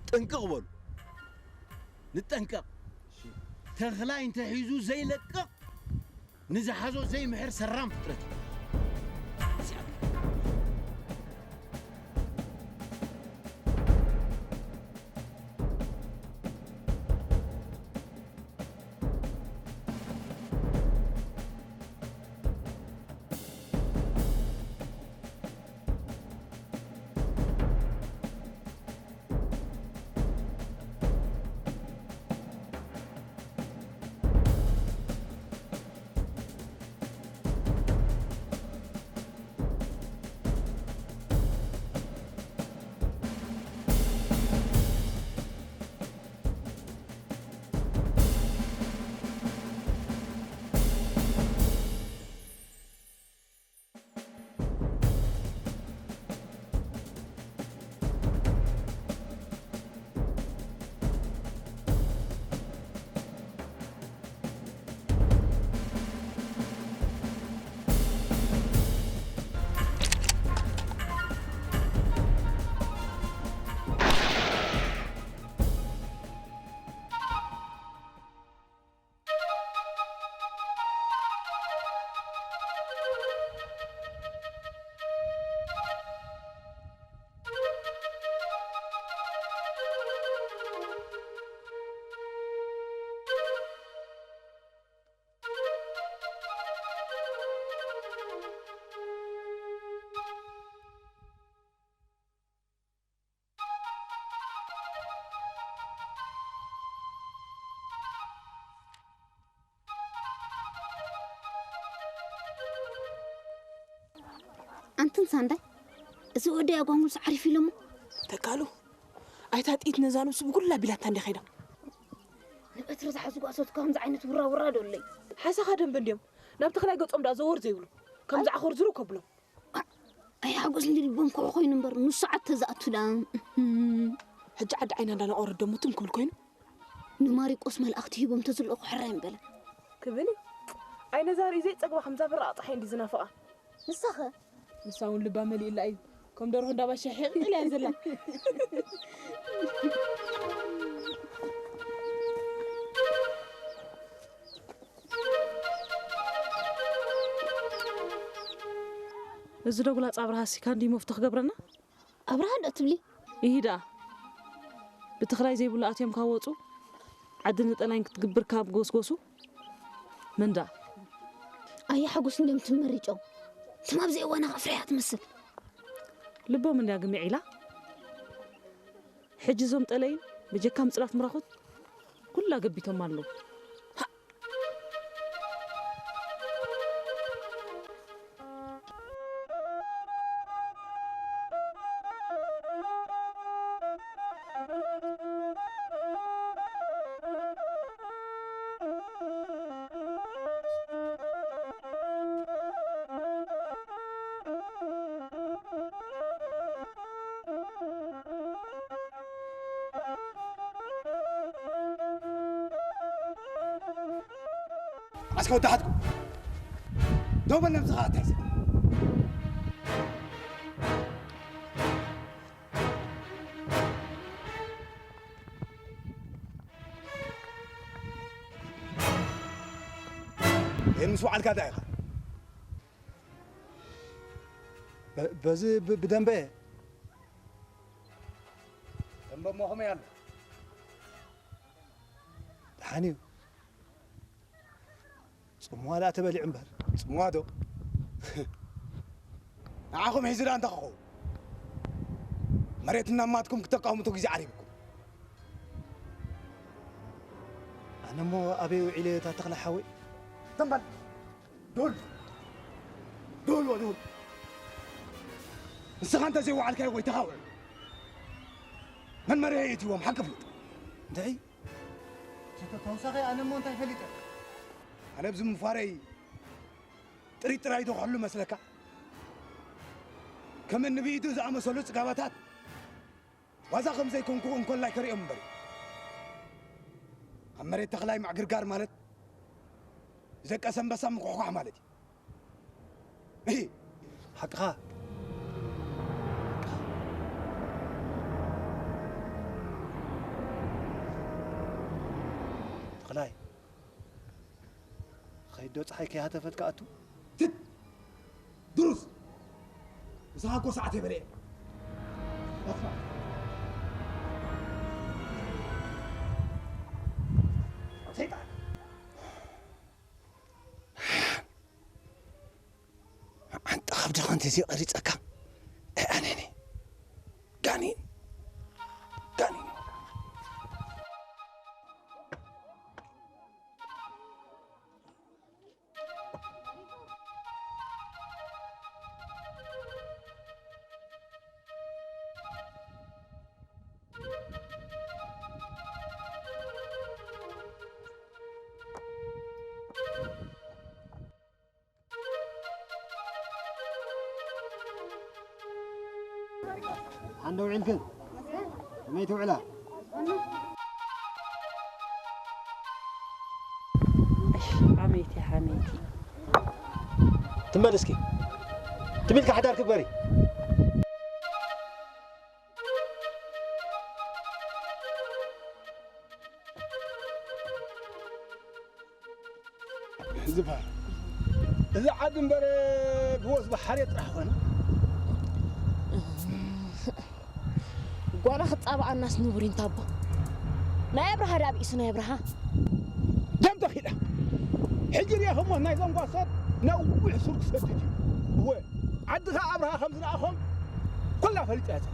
ጥንቅቕ በሉ። ንጠንቀቕ። ተኽላይ እንተሒዙ ዘይለቅቕ፣ ንዝሓዞ ዘይምሕር ሰራም ፍጥረት እዩ። ኣንትን ሳንዳይ፣ እዚ ወዲ ኣጓንጉልስ ዓሪፍ ኢሎሞ። ተካሉ፣ ኣይታ ጥይት ነዛ ነብሱ ብጉላ ቢላታ እንደ ኸይዳ። ንበትሪ ዝሓዙ ጓሶት ከምዚ ዓይነት ውራ ውራ ዶ ኣለይ? ሓሳኻ ደንበ እንድዮም። ናብ ተኽላይ ገጾም ደኣ ዘወር ዘይብሉ። ከምዚ ዓኾር ዝሩ ከብሎም። ኣይ ሓጎስ እንዲ ልቦም ከውሒ ኮይኑ እምበር ንሱ ዓድ ተዝኣቱ ደኣ። ሕጂ ዓዲ ዓይና እንዳነቆረት ደሞ ትም ክብል ኮይኑ። ንማሪቆስ መልኣኽቲ ሂቦም ተዝልእኹ ሕራይ ምበለ። ክብል እዩ። ኣይ ነዛ ርእዩ ዘይጸግባ ከምዛ ብራቕ ጸሓይ እንዲ ዝናፍቓ። ንሳኸ? ንሳ እውን ልባ መሊእላ እዩ። ከም ደርሆ እንዳባሻ ሒቕ ኢላ እያ ዘላ። እዚ ዶ ጉላጽ ኣብርሃ ሲካ እንዲ መፍቶ ክገብረና? ኣብርሃ ዶ ትብሊ? ኢሂ ደኣ። ብትኽራይ ዘይብሉ ኣትዮም ካብ ወጹ፣ ዓዲ ንጠላይን ክትግብር ካብ ጎስጎሱ፣ መን ደኣ? ኣየ ሓጎስ እንድዮም ትመሪጮም። ትም ኣብዚ እዋና ከፍርያ ትመስል። ልቦም እንድያ ግምዕ ኢላ። ሕጂ እዞም ጠለይን ብጀካ ምጽራፍ ምራኹት ኩላ ገቢቶም ኣለዉ። ኣስከ ወዳሓትኩ ደው በል ነብስኻ ኣታይዘ ይህን ምስ በዓልካ እንታይ ኢኻ? በ- በዚ ብ- ብደንበ እየ። ደንበ እሞ ከመይ ኣሎ? ደሓን እዩ። ጽምዋ ደኣ ተበሊዑ እምበር። ጽምዋ ዶ? ንዓኹም ሒዙ ደኣ እንታይ ክኸውን? መሬት እናማትኩም ክተቃምቱ ግዜ ዓሪብኩም። ኣነ እሞ ኣበይ ውዒለ እታ ተኽለ ሓወይ? ትም በል። ዱል ዱል ወዱል። ንስኻ እንተ ዘይወዓልካዮ ወይ ተኻውዕ መን መርያ የእትዎም ሓቂ ፍሉጥ። እንታይ? ተወሳኺ ኣነ እሞ እንታይ ፈሊጠ? ኣነ ኣብዚ ምፋረይ ጥሪጥር ኣይተኽሕሉ መስለካ? ከም እንብይቱ ዝኣመሰሉ ጽጋባታት ዋዛ ከም ዘይኮንኩ እንኮላይ ከርእዮም እምበር። ኣብ መሬት ተኽላይ ምዕግርጋር ማለት ብደቀሰ ኣንበሳ ምኩሕኳሕ ማለት እዩ። እሂ። ሓቅኻ። ተኽላይ። ኸይዶ ፀሓይ ከይሃተፈት ከኣቱ። ትት! ድሩስ! ንስኻ እኮ ሰዓት የበለ እየ። ጠፋ። ሰይጣን! ዓንጣ ካብ ደኸንቲ እዚ ቀሪጸካ። ኣይ ኣነኒ። ጋኒን። ጋኒን። ሓንደ ውዒልክን? ከመይ ትውዕላ? እሽ፣ ሓመይቲ፣ ሓመይቲ። ትም በል እስኪ። ትም ኢልካ ሓዳር ክግበሪ። ዝበሃል። እዚ ዓዲ እምበር ብወዝ ብሓርየ ጥራሕ ኾነ። ጓና ክጻብኣናስ ንቡር ኢንታቦ። ናይ ኣብርሃ ዳኣ ብኢሱ ናይ ኣብርሃ። ደም ተኺላ። ሕጂ ርኢኹሞ ናይ ዞም ጓሶት ነዊሕ ሱር ክሰድድ እዩ። እወ፣ ዓድኻ ኣብርሃ ከም ዝረኣኹም ኩላ ፈሊጣ እያ።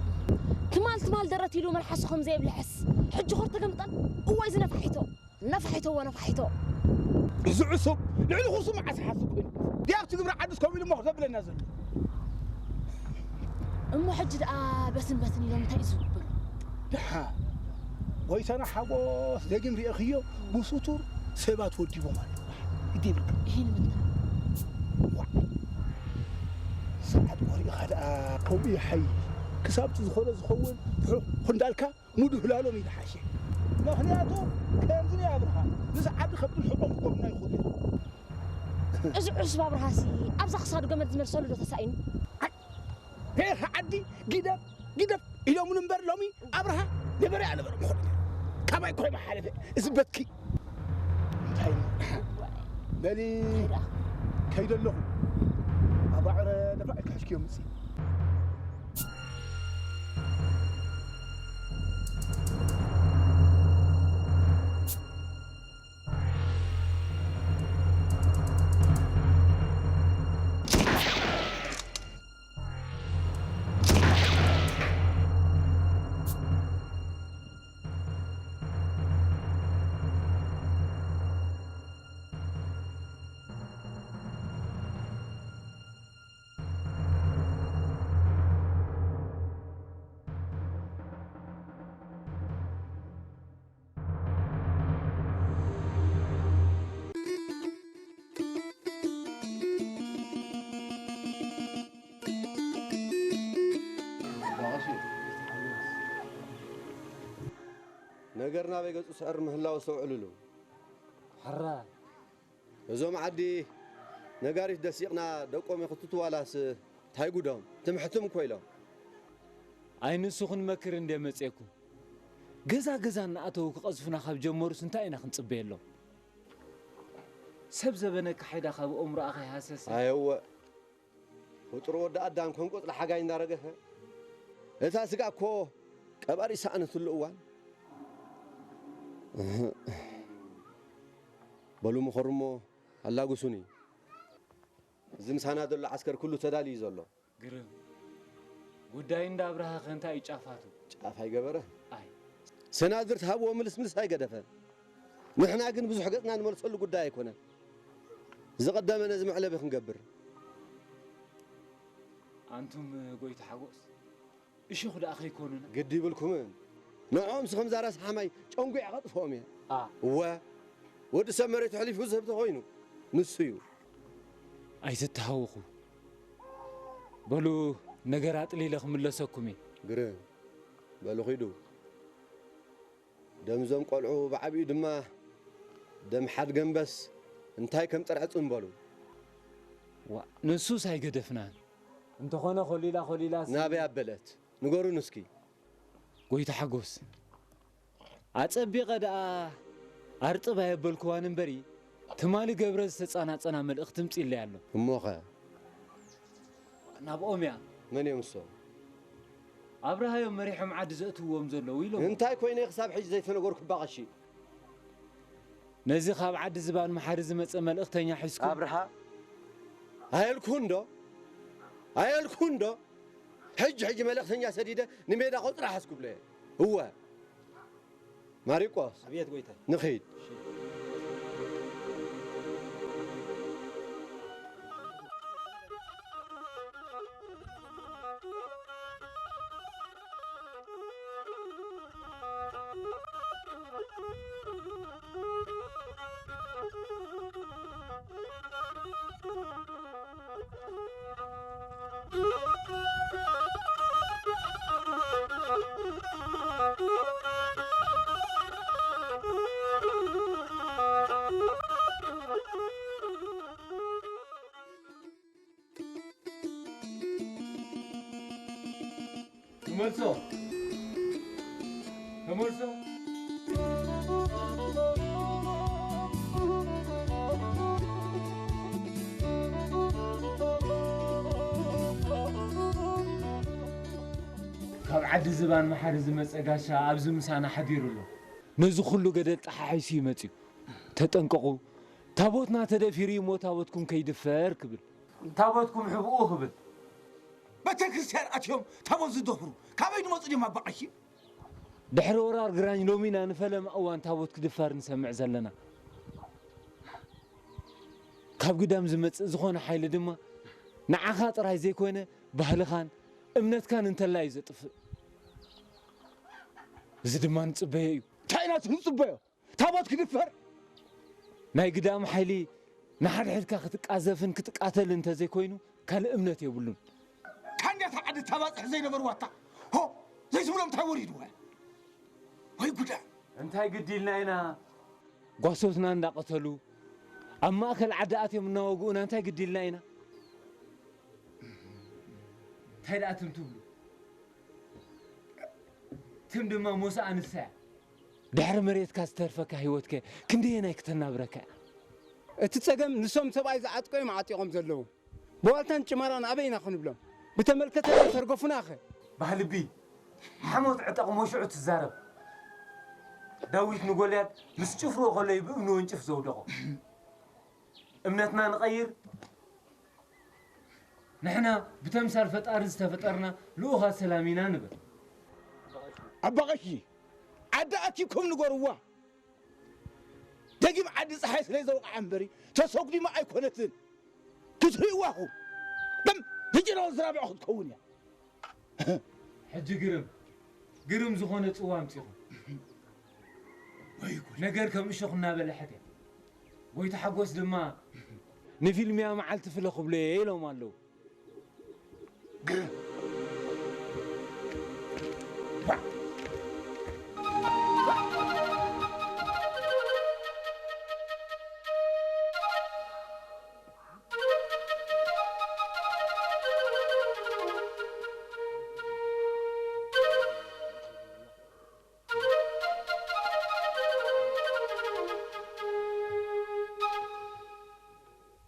ትማል ትማል ደረት ኢሉ መልሓሱ ከም ዘይብልሕስ። ሕጂ ኾር ተገምጠል። እወ፣ እዚ ነፋሒቶ። ነፋሒቶ ወነፋሒቶ። እዚ ዕሱብ ልዕሊ ኩርሱ መዓስ ሓሱ ኮይኑ። ድያብቲ ግብሪ ዓድስ ከምኡ ኢሉ እሞ ዘብለና ዘሎ። እሞ ሕጂ ደኣ በስን በስን ኢሎም እንታይ እዩ ዝብሉ? ደሓ። ጎይታና ሓጎስ ደጊም ርኢኽዮ ብስቱር ሰባት ወዲቦም ኣለዉ። ግዲ ይብልካ። ይሄ ንምንታይ? ዋ። እዚ ዓዲ ቆሪእኻ ደኣ ከምኡ ይሓይ። ክሳብቲ ዝኾነ ዝኸውን ትሑኽ እንዳልካ ምድህላሎም እዩ ዝሓሸ። ምኽንያቱ ከምዚ ናይ ኣብርሃ ምስ ዓዲ ከብድን ሕቆም ክገብሩና ይኽእሉ እዮም። እዚ ዕሱብ ኣብርሃሲ ኣብዛ ክሳዱ ገመድ ዝመልሰሉ ዶ ተሳኢኑ? ፌርካ ዓዲ ግደፍ ግደፍ ኢሎምሉ እምበር ሎሚ ኣብርሃ ነበረ ኣነበረ ምኾነ። ካባይ ኮይ መሓለፈ እዚ በትኪ እንታይ በሊ ከይደ ኣለኹ። ኣባዕረ ደፋዕ ኢልካ ሕዝክዮ ምጽእ። ነገር ናበይ ገጹ ስዕር ምህላው ኣስተውዕልሉ። ሕራይ። እዞም ዓዲ ነጋሪት ደሲቕና ደቆም ይኽትቱ ዋላስ ታይ ጉዶም? ትምሕትም እኮ ኢሎም። ኣይ ንሱ ክንመክር እንደ መጼኩ። ገዛ ገዛ እናኣተዉ ክቐዝፉና ካብ ጀመሩስ እንታይ ኢና ክንጽበየሎም? ሰብ ዘበነ ኣካሒዳ ካብ ኣእምሮኣ ከይሃሰሰ። ኣየወ። ፍጡር ወዲ ኣዳም ከም ቆጽሊ ሓጋይ እንዳረገፈ እታ ስጋ እኮ ቀባሪ ሰኣነትሉ እዋን። በሉ ምኸሩሞ ኣላጉሱኒ። እዚ ምሳና ዘሎ ዓስከር ኩሉ ተዳልዩ ዘሎ። ግርም። ጉዳይ እንዳ ኣብርሃ ከ እንታይ እዩ ጫፋቱ? ጫፍ ኣይገበረ። ኣይ። ሰናድር ትሃብዎ ምልስምልስ ኣይገደፈን። ንሕና ግን ብዙሕ ገጽና ንመልሰሉ ጉዳይ ኣይኮነን። ዝቐደመ ነዚ መዕለቢ ክንገብር። ኣንቱም ጎይታ ሓጎስ እሹኽ ደኣ ከይኮኑና። ግዲ ይብልኩምን። ንዕኦምሲ ከም ዛራ ሰሓማይ ጨንጒዕ ከጥፍኦም እየ። ኣ። እወ። ወዲ ሰብ መሬቱ ሕሊፉ ዝህብ ተኾይኑ ንሱ እዩ። ኣይትተሃወኹ። በሉ ነገር ኣጥሊለ ክምለሰኩም እየ። ግርም። በሉ ኺዱ። ደም እዞም ቆልዑ ብዓቢኡ ድማ ደም ሓድ ገንበስ እንታይ ከም ጥርዕጽ እምበሉ። ዋ፣ ንሱስ ኣይገደፍናን። እንተኾነ ኮሊላ ኮሊላ ሲ- ናበይ ኣበለት? ንገሩን እስኪ። ጎይታ ሓጎስ፣ ኣጸቢቐ ደኣ ኣርጥብ ኣየበልክዋን እምበሪ፣ ትማሊ ገብረ ዝተጻናጸና መልእኽቲ ምጺለይ ኣሎ። እሞኸ? ናብኦም እያ። መን እዮም እሶም? ኣብርሃዮም መሪሖም ዓዲ ዘእትውዎም ዘለዉ ኢሎም። እንታይ ኮይነ ክሳብ ሕጂ ዘይተነገርኩባ ቀሺ? ነዚ ካብ ዓዲ ዝባን መሓሪ ዝመጸ መልእኽተኛ ሒዝኩም ኣብርሃ ኣየልኩን ዶ? ኣየልኩን ዶ? ሕጂ ሕጂ መልእኽተኛ ሰዲደ ንሜዳ ቆጽራ ሓዝኩ ብለየ። እወ። ማሪቆስ። ኣብየት ጎይታይ። ንኺድ። ተመልሶ። ተመልሶ። ካብ ዓዲ ዝባን መሓሪ ዝመጸ ጋሻ ኣብዚ ምሳና ሓዲሩ ኣሎ። ነዚ ኩሉ ገደል ጠሓሒሱ እዩ መጺኡ። ተጠንቀቑ። ታቦትና ተደፊሩ እዩ እሞ ታቦትኩም ከይድፈር ክብል። ታቦትኩም ሕብኡ ክብል። ቤተ ክርስቲያን ኣትዮም ታቦት ዝደፍሩ ካበይ ዝመፁ ድዮም ኣባ ቀሺ? ድሕሪ ወራር ግራኝ ሎሚ ኢና ንፈለማ እዋን ታቦት ክድፈር ንሰምዕ ዘለና። ካብ ግዳም ዝመጽእ ዝኾነ ሓይሊ ድማ ንዓኻ ጥራይ ዘይኮነ ባህልኻን እምነትካን እንተላይ እዩ ዘጥፍእ። እዚ ድማ ንጽበዮ እዩ። እንታይ ኢና እቲ ክንጽበዮ? ታቦት ክድፈር? ናይ ግዳም ሓይሊ ንሓድሕድካ ክትቃዘፍን ክትቃተልን እንተዘይኮይኑ ካልእ እምነት የብሉን። ተባፅሕ ዘይነበርዋ እታ ሆ ዘይስብሎም እንታይ ወሪድዋ? ወይ ጉዳ! እንታይ ግድ ኢልና ኢና? ጓሶትና እንዳቐተሉ፣ ኣብ ማእከል ዓዲ ኣትዮም እናወግኡና እንታይ ግድ ኢልና ኢና? እንታይ ደኣ ትም ትብሉ? ትም ድማ ሞሳኣ ንሳ እያ። ድሕሪ መሬትካ ዝተርፈካ ህይወትከ ክንደየናይ ክተናብረካ እያ? እቲ ጸገም ንሶም ሰብኣይ ዝዓጥቁ እዮም ዓጢቖም ዘለዉ። ብዋልታን ጭማራን ኣበይ ኢና ክንብሎም? ብተመልከተ ተርገፉናኸ? ባህልቢ፣ ሓሞት ዕጠቕ ሞሽዑ ትዛረብ። ዳዊት ንጎልያድ ምስ ጭፍርኡ ከሎ እዩ ብእምኒ ወንጭፍ ዘውደቖ። እምነትና ንቐይር። ንሕና ብተምሳል ፈጣሪ ዝተፈጠርና ልኡኻት ሰላም ኢና ንብል። ኣባ ቀሺ፣ ዓዲ ኣኪብኩም ንገርዋ። ደጊም ዓዲ ጸሓይ ስለ ዘውቕዓ እምበሪ ተሰጉዲማ ኣይኮነትን። ክትርእይዋ ኢኹም። ደም ተጭረው ዝራብዖ ክትከውን እያ። ሕጂ ግርም፣ ግርም ዝኾነ ጽዋ ኣምጺኹም። ወይ ጉድ። ነገር ከም እሾኽ እናበልሐት እያ። ጎይታ ሓጎስ ድማ ንፊልምያ መዓልቲ ፍለ ክብሎ እየ ኢሎም ኣለዉ። ግርም።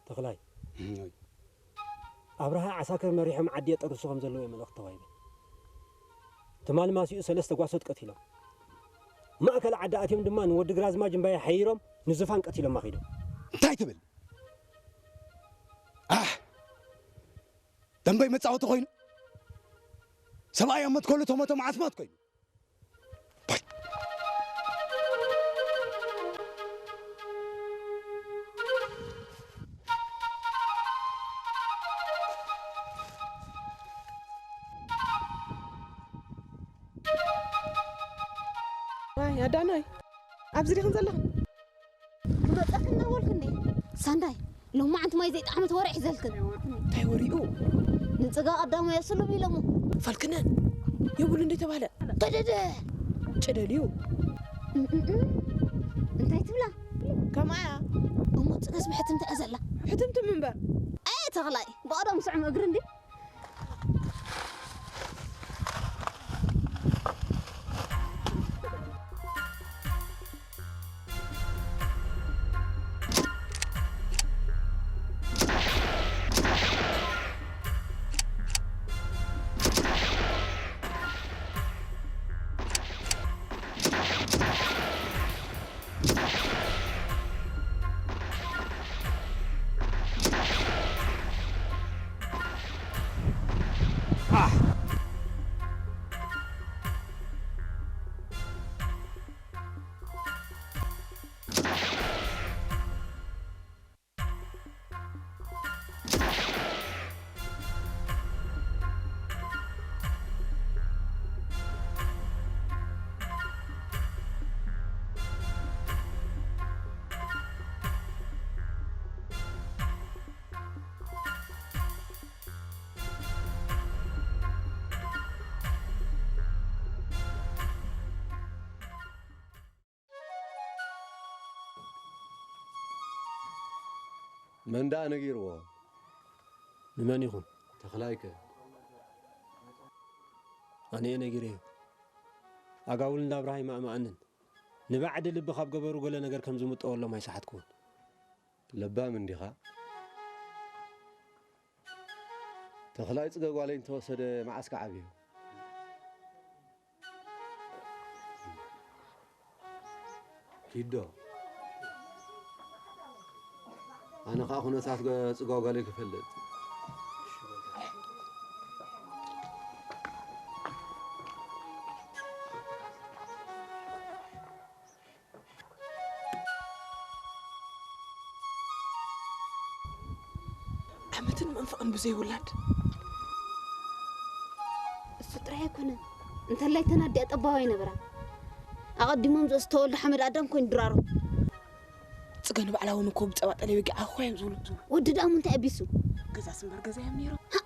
ተኽላይ፣ እም፣ ወይ። ኣብርሃ ዓሳክር መሪሖም ዓዲ የጠርሱ ከም ዘለዉ እየ መልእኽቲ ተዋሂበ። ትማሊ ማሲኡ ሰለስተ ጓሶት ቀቲሎም። ማእከል ዓዲ ኣትዮም ድማ ንወዲ ግራዝማች እምባየ ሓይሮም ንዙፋን ቀቲሎም ኣኺዶም። እንታይ ትብል? ኣሕ! ደንበይ መጻወቲ ኮይኑ? ሰብኣይ ኣብ መትከሉ ተሞተ መዓስ ሞት ኮይኑ? ዋይ ኣዳናይ፣ ኣብዚ ዲኽን ዘለኽን? ክመፀክ እናበልኩ እንዴ? ሳንዳይ፣ ሎማዓንቲ ማይ ዘይጠዓመት ወረ ሒዘልክን። እንታይ ወሪኡ? ንፅጋ ቀዳማይ የስሉብ ኢሎሞ። ፈልክነ የብሉ እንዴ ተባለ? ገደደ! ጨደልዩ። እም፣ እም፣ እም። እንታይ ትብላ? ከማያ። እሞ ፅጋስ ብሕትምቲ እያ ዘላ። ሕትምቲ ምንበር። ኣየ ተኽላይ፣ ብቐደም ስዕም እግሪ እንዴ? መን ደኣ ነጊርዎ? ንመን ይኹን? ተኽላይከ? ኣነ እየ ነጊረዮ። ኣጋውል እንዳ ኣብርሃ ይማእማኣንን። ንባዕዲ ልቢ ካብ ገበሩ ገለ ነገር ከም ዝምጠወሎም ኣይሰሓትኩዎን። ለባም እንዲኻ? ተኽላይ ጽገ ጓለይ እንተወሰደ መዓስ ክዓብዮ? ኪዶ። ኣነ ኸኣ ኩነታት ገ-፣ ጽጋ ጓለይ ክፈልጥ። ዓመትን መንፈቕን ብዘይ ውላድ። እሱ ጥራይ ኣይኮነን፣ እንተላይ ተን ኣዲኣ ጠባብ ኣይነበራን። ኣቐዲሞም ዘእሱ ተወልደ ሓመድ ኣዳም ኮይኑ ድራሮም። ጽገ ንባዕላ እውን እኮ ብጸባ ጠለይ ወጊዓ እኮ እዮም ዝብሉ። ወዲ ደኣ ምንታይ ኣቢሱ? ገዛስ እምበር ገዛ እዮም ነይሮም። ሃ!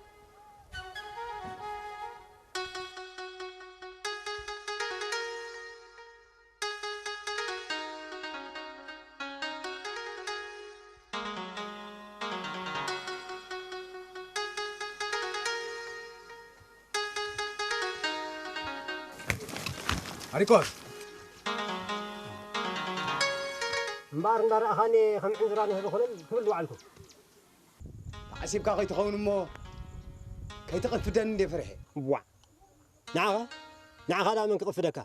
ማሪቆስ! እምበኣር እንዳረኣኻኒ ከም ዕንዝራ ንህቢ ኮለል ክብል ዝወዓልኩ። ተዓሲብካ ከይትኸውን እሞ ከይትቕፍደኒ እንዴ ፈሪሐ። ዋዕ! ንዓኻ? ንዓኻ ደኣ መን ክቕፍደካ?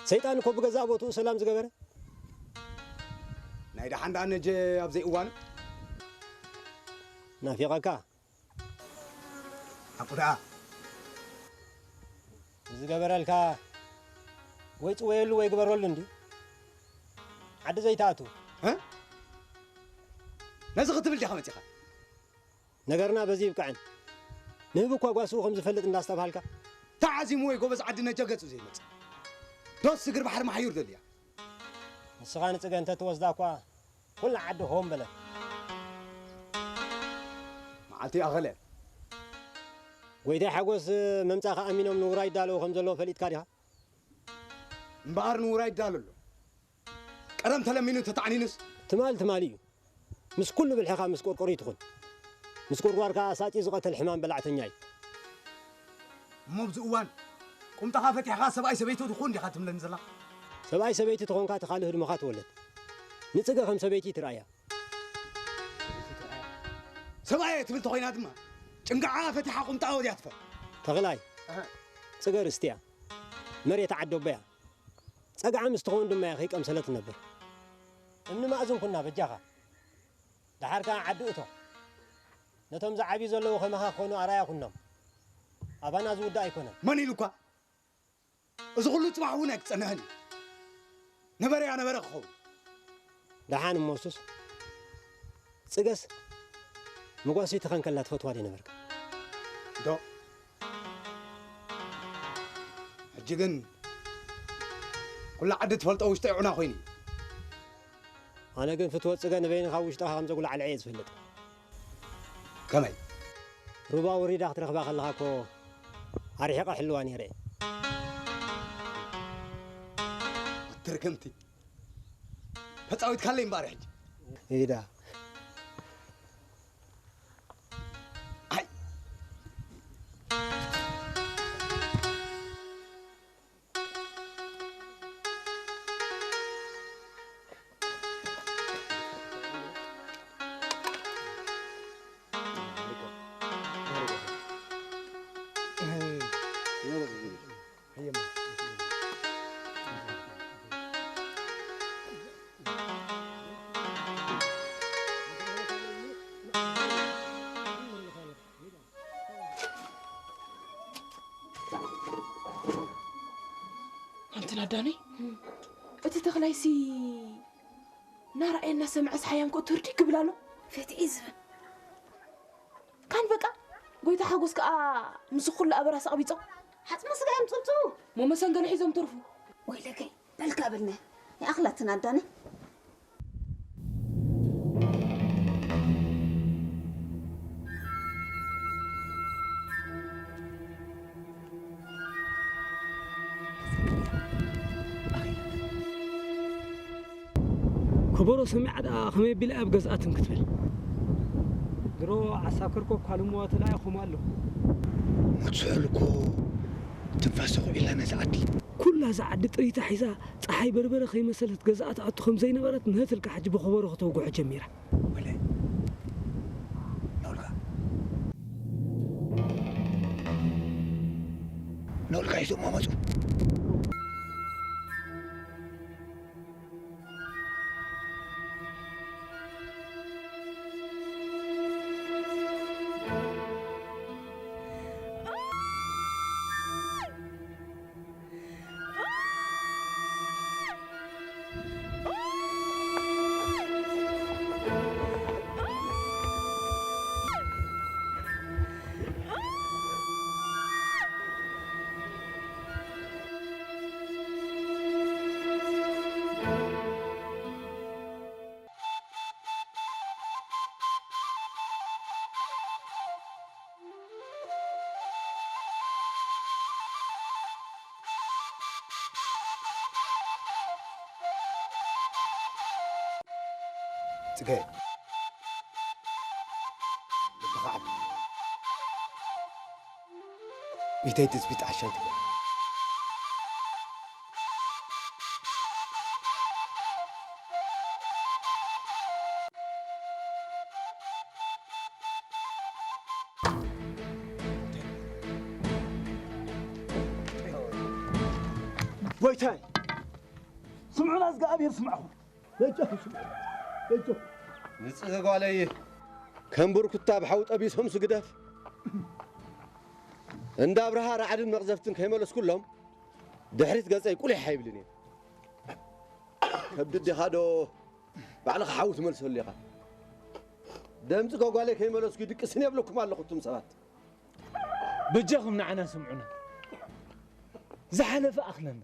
ሰይጣን እኮ ብገዛእ ቦትኡ ሰላም ዝገበረ። ናይ ደሓን ደኣ ነጀ ኣብ ዘይእዋኑ። ናፊቐካ። ሓቁ ደኣ። ዝገበረልካ ወይ ጽወየሉ ወይ ግበረሉ እንዲ። ዓዲ ዘይትኣቱ። እ? ነዚ ክትብል ዲኻ መጺኻ? ነገርና በዚ ይብቅዐን። ንህቢ እኳ ጓስኡ ከም ዝፈልጥ እንዳስተብሃልካ። ተዓዚሙ ወይ ጎበዝ ዓዲ ነጀ ገጹ ዘይመጽእ። ዶስ እግሪ ባሕሪ መሓዩር ደልያ። ንስኻ ንጽገ እንተ ትወስዳ እኳ ኩላ ዓዲ ሆም በለት። መዓልቲ ኣኸለ። ጎይታይ ሓጎስ መምጻኻ ኣሚኖም ንውራይ ይዳለዉ ከም ዘለዉ ፈሊጥካ ዲኻ? እምበኣር ንውራይ ይዳሎ ኣሎ። ቀደም ተለሚኑ ተታዕኒኑስ? ትማል ትማል እዩ። ምስ ኩሉ ብልሕኻ ምስ ቆርቆሪት ትኹን። ምስ ጎርጓርካ ኣሳጢ ዝቐተል ሕማም በላዕተኛ እዩ። እሞ ኣብዚ እዋን ቁምጣኻ ፈቲሕኻ ሰብኣይ ሰበይቲ ትኹን ዲኻ ትብለኒ ዘላ? ሰብኣይ ሰበይቲ ተኾንካ እቲ ካልእ ህድሞኻ ትወለድ። ንጽገ ከም ሰበይቲ ትርኣያ። ሰብኣይ ትብል ተኾይና ድማ ጭንጋዓ ፈቲሓ ቁምጣ ወዲያ ትፈር። ተኽላይ፣ እህ። ጽገ ርስቲ እያ። መሬት ዓዲ ኣቦ እያ። ጸግዓ ምስ ትኸውን ድማ እያ ከይቀምሰለት ትነብር። እምኒ ማእዝን ኩና በጃኻ። ደሓር ከኣ ዓዲ እቶ። ነቶም ዝዓብዩ ዘለዉ ከማኻ ክኾኑ ኣራያ ኩኖም። ኣባና ዝውዳእ ኣይኮነን። መን ኢሉኳ? እዚ ኩሉ ጽባሕ እውን ኣይክጸንሕን እዩ። ነበረ እያ ነበረ ክኸውን። ደሓን እሞ እሱስ ጽገስ መጓስይቲ ኸንከላ ትፈትዋ ዶ ነበርካ? ዶ? ሕጂ ግን ኩላ ዓዲ ትፈልጦ ውሽጠይ ዑና ኮይኑ እዩ። ኣነ ግን ፍትወት ጽገ ንበይንኻ ውሽጥኻ ከም ዘጉላዕልዐ እየ ዝፈልጥ። ከመይ? ሩባ ወሪዳ ክትረኽባ ከለኻ እኮ ኣርሒቐ ሕልዋ ነይረ እየ። ኣቲ ርክምቲ። ተጻዊትካለይ እምበኣር ሕጂ። ኢዳ። ኣይ። ኣንቲ ናዳኒ፣ እቲ ተኽላይሲ ናርኣየ እናሰምዐስ ሓያም ክእቱ ህርዲ ክብል ኣሎ። ፈትሒ ዝብል። ካን በቃ፣ ጎይታ ሓጎስ ከኣ ምስ ኩሉ ኣበራስ ኣቕቢጾም። ሓጽመ ስጋ እዮም ጽብጽቡ። ሞ መሰንገሊ ሒዞም ተርፉ። ወይለከይ፣ በልካ ብልነ። ይኣኽላ ትናዳኒ። ከበሮ ሰሚዓ ደኣ ከመይ ኣቢላ ኣብ ገዝኣትን ክትብል። ድሮ ዓሳክር እኮ ኳልሞ ተላኢኹም ኣሎ። ሞት ስሑል እኮ ትንፋስ ተኹዒላ ነዛ ዓዲ። ኩላ እዛ ዓዲ ጥሪታ ሒዛ፣ ጸሓይ በርበረ ከይመሰለት ገዝኣ ትኣቱ ከም ዘይነበረት ንህትልካ ሕጂ ብኸበሮ ከተውግሖ ጀሚራ። ወለ ነውልካ። ነውልካ ሒዞሞ መጹ። ጽገ። ልብኻ ዓቢ። ቢተይ ትጽቢት ዓሻይ ትበል። ጎይታይ፣ ስምዑና፣ እዝግኣብሔር ስምዕኹም። በጃኹም ስምዑ፣ በጃኹም። ንጽህ ጓለይ፣ ከም ብርኩታ ብሓዊ ጠቢሶም ስግደፍ። እንዳ ኣብርሃ ራዕድን መቕዘፍትን ከይመለስኩሎም፣ ድሕሪት ገጸይ ቁሊሕ ኣይብልን እየ። ከብዲ ዲኻ ዶ ባዕልኻ ሓዊ ትመልሰሉ ኢኻ? ደምጺ ከጓለይ ከይመለስኩ ይድቅስን የብለኩም ኣለኹ፣ እቱም ሰባት። በጃኹም ንዓና ስምዑና። ዝሓለፈ ኣኽለና።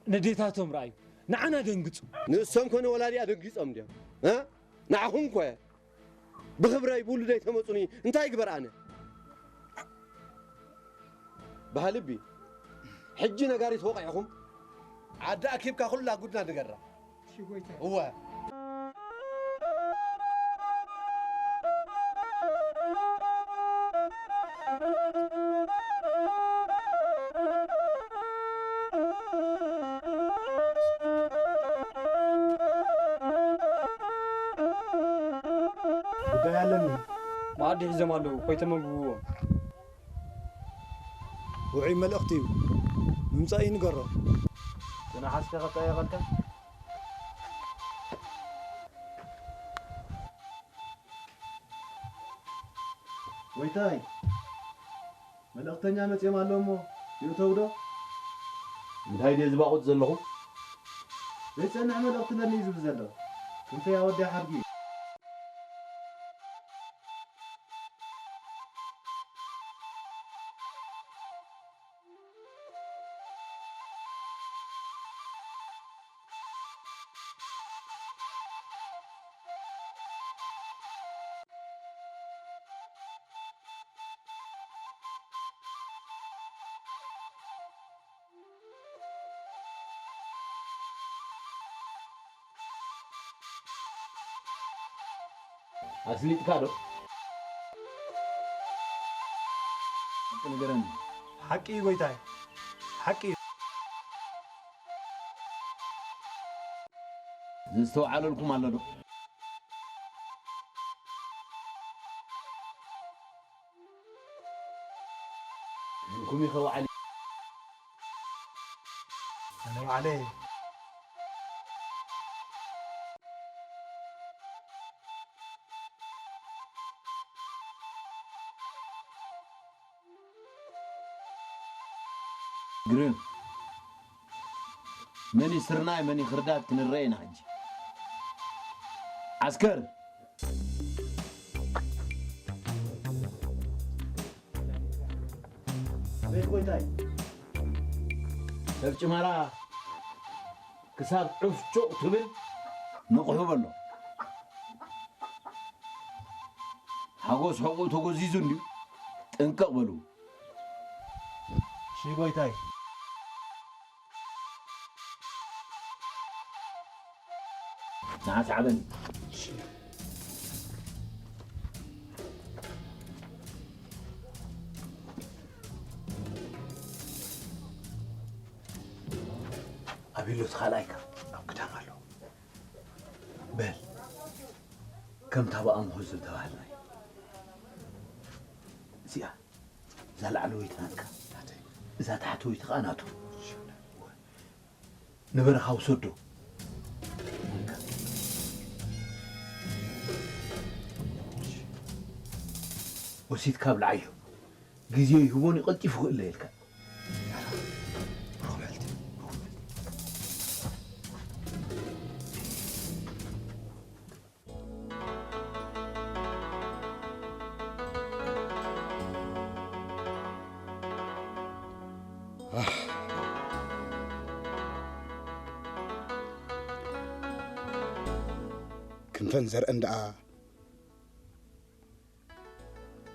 ነዴታቶም ረኣዩ። ንዓና ደንግጹ። ንሶም ኮነ ወላዲኣ ደንጊጾም ድዮም? እ? ንዓኹም ኮ እየ። ብኽብረይ ብውሉደይ ተመጹኒ እንታይ ይግበር ኣነ? ባህልቢ፣ ሕጂ ነጋሪት ወቒዕኹም፣ ዓዲ ኣኪብካ ኩላ ጉድና ንገራ። እሺ ጎይታይ። እወ። ጉዳይ ኣለኒ። መኣዲ ሒዞም ኣለዉ፣ ኮይተመግብዎም። ውዑይ መልእኽቲ እዩ። ምምጻእ እዩ ንገሮ። ተነሓስከ ከጠየቐልካ? ጎይታይ፣ መልእኽተኛ መጺኦም ኣለዉ እሞ ይእተው ዶ? እንታይ ድየ ዝባቑጥ ዘለኹ? ዘይጸንሕ መልእኽቲ ኣለኒ እዩ ዝብል ዘሎ። ክንፈይ ኣወዳይ ሓድጊ እዩ። ኣስሊጥካ ዶ? ሓቂ ንገረኒ። ሓቂ እዩ ጎይታይ፣ ሓቂ እዩ። ዘስተውዓለልኩም ኣሎ ዶ? ምንኩም ይኸው ዓሊ። ኣነ ባዕለይ። ግርም። መን እዩ ስርናይ፣ መን እዩ ክርዳድ ክንረአ ኢና ሕጂ። ዓስከር! ኣቤት ጎይታይ። ሰብ ጭመራ ክሳብ ዑፍ ጩቕ ትብል ንቕሑ በሎ። ሓጎስ ሕቑኡ ተጎዚዙ እንድዩ። ጥንቅቕ በሉ። እሺ ጎይታይ። ንዓ ሰዓበኒ። ኣበይ ኣሎ እቲ ካልኣይካ? ኣብ ግዳም ኣሎ። በል፣ ከምታ ብኣምሆ ዝተባህልና እዩ። እዚኣ፣ እዛ ላዕለወይቲ ናትካ። ናተይ። እዛ ታሕተወይቲ ኸኣ ናቱ። ንበረኻ ውሰዶ። ወሲድካ ብልዓዮ። ግዜ ይህቦን እዩ፣ ቀልጢፉ ክእለ ኢልካ። ክንፈን ዘርእን ደኣ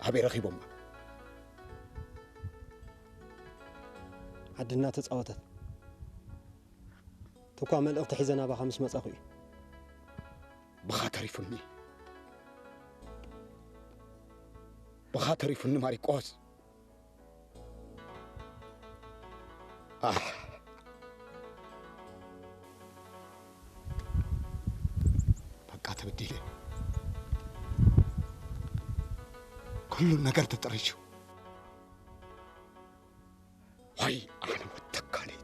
ኣበይ ረኺቦማ? ዓድና ተጻወተት። ተኳ መልእኽቲ ሒዘ ናባኻ ምስ መጻኹ እዩ። ብኻ ተሪፉኒ። ብኻ ተሪፉኒ ማሪቆስ። ኣህ። በቃ ተበዲለ። ኩሉ ነገር ተጠሪሹ። ዋይ ኣነ ወተካለይት።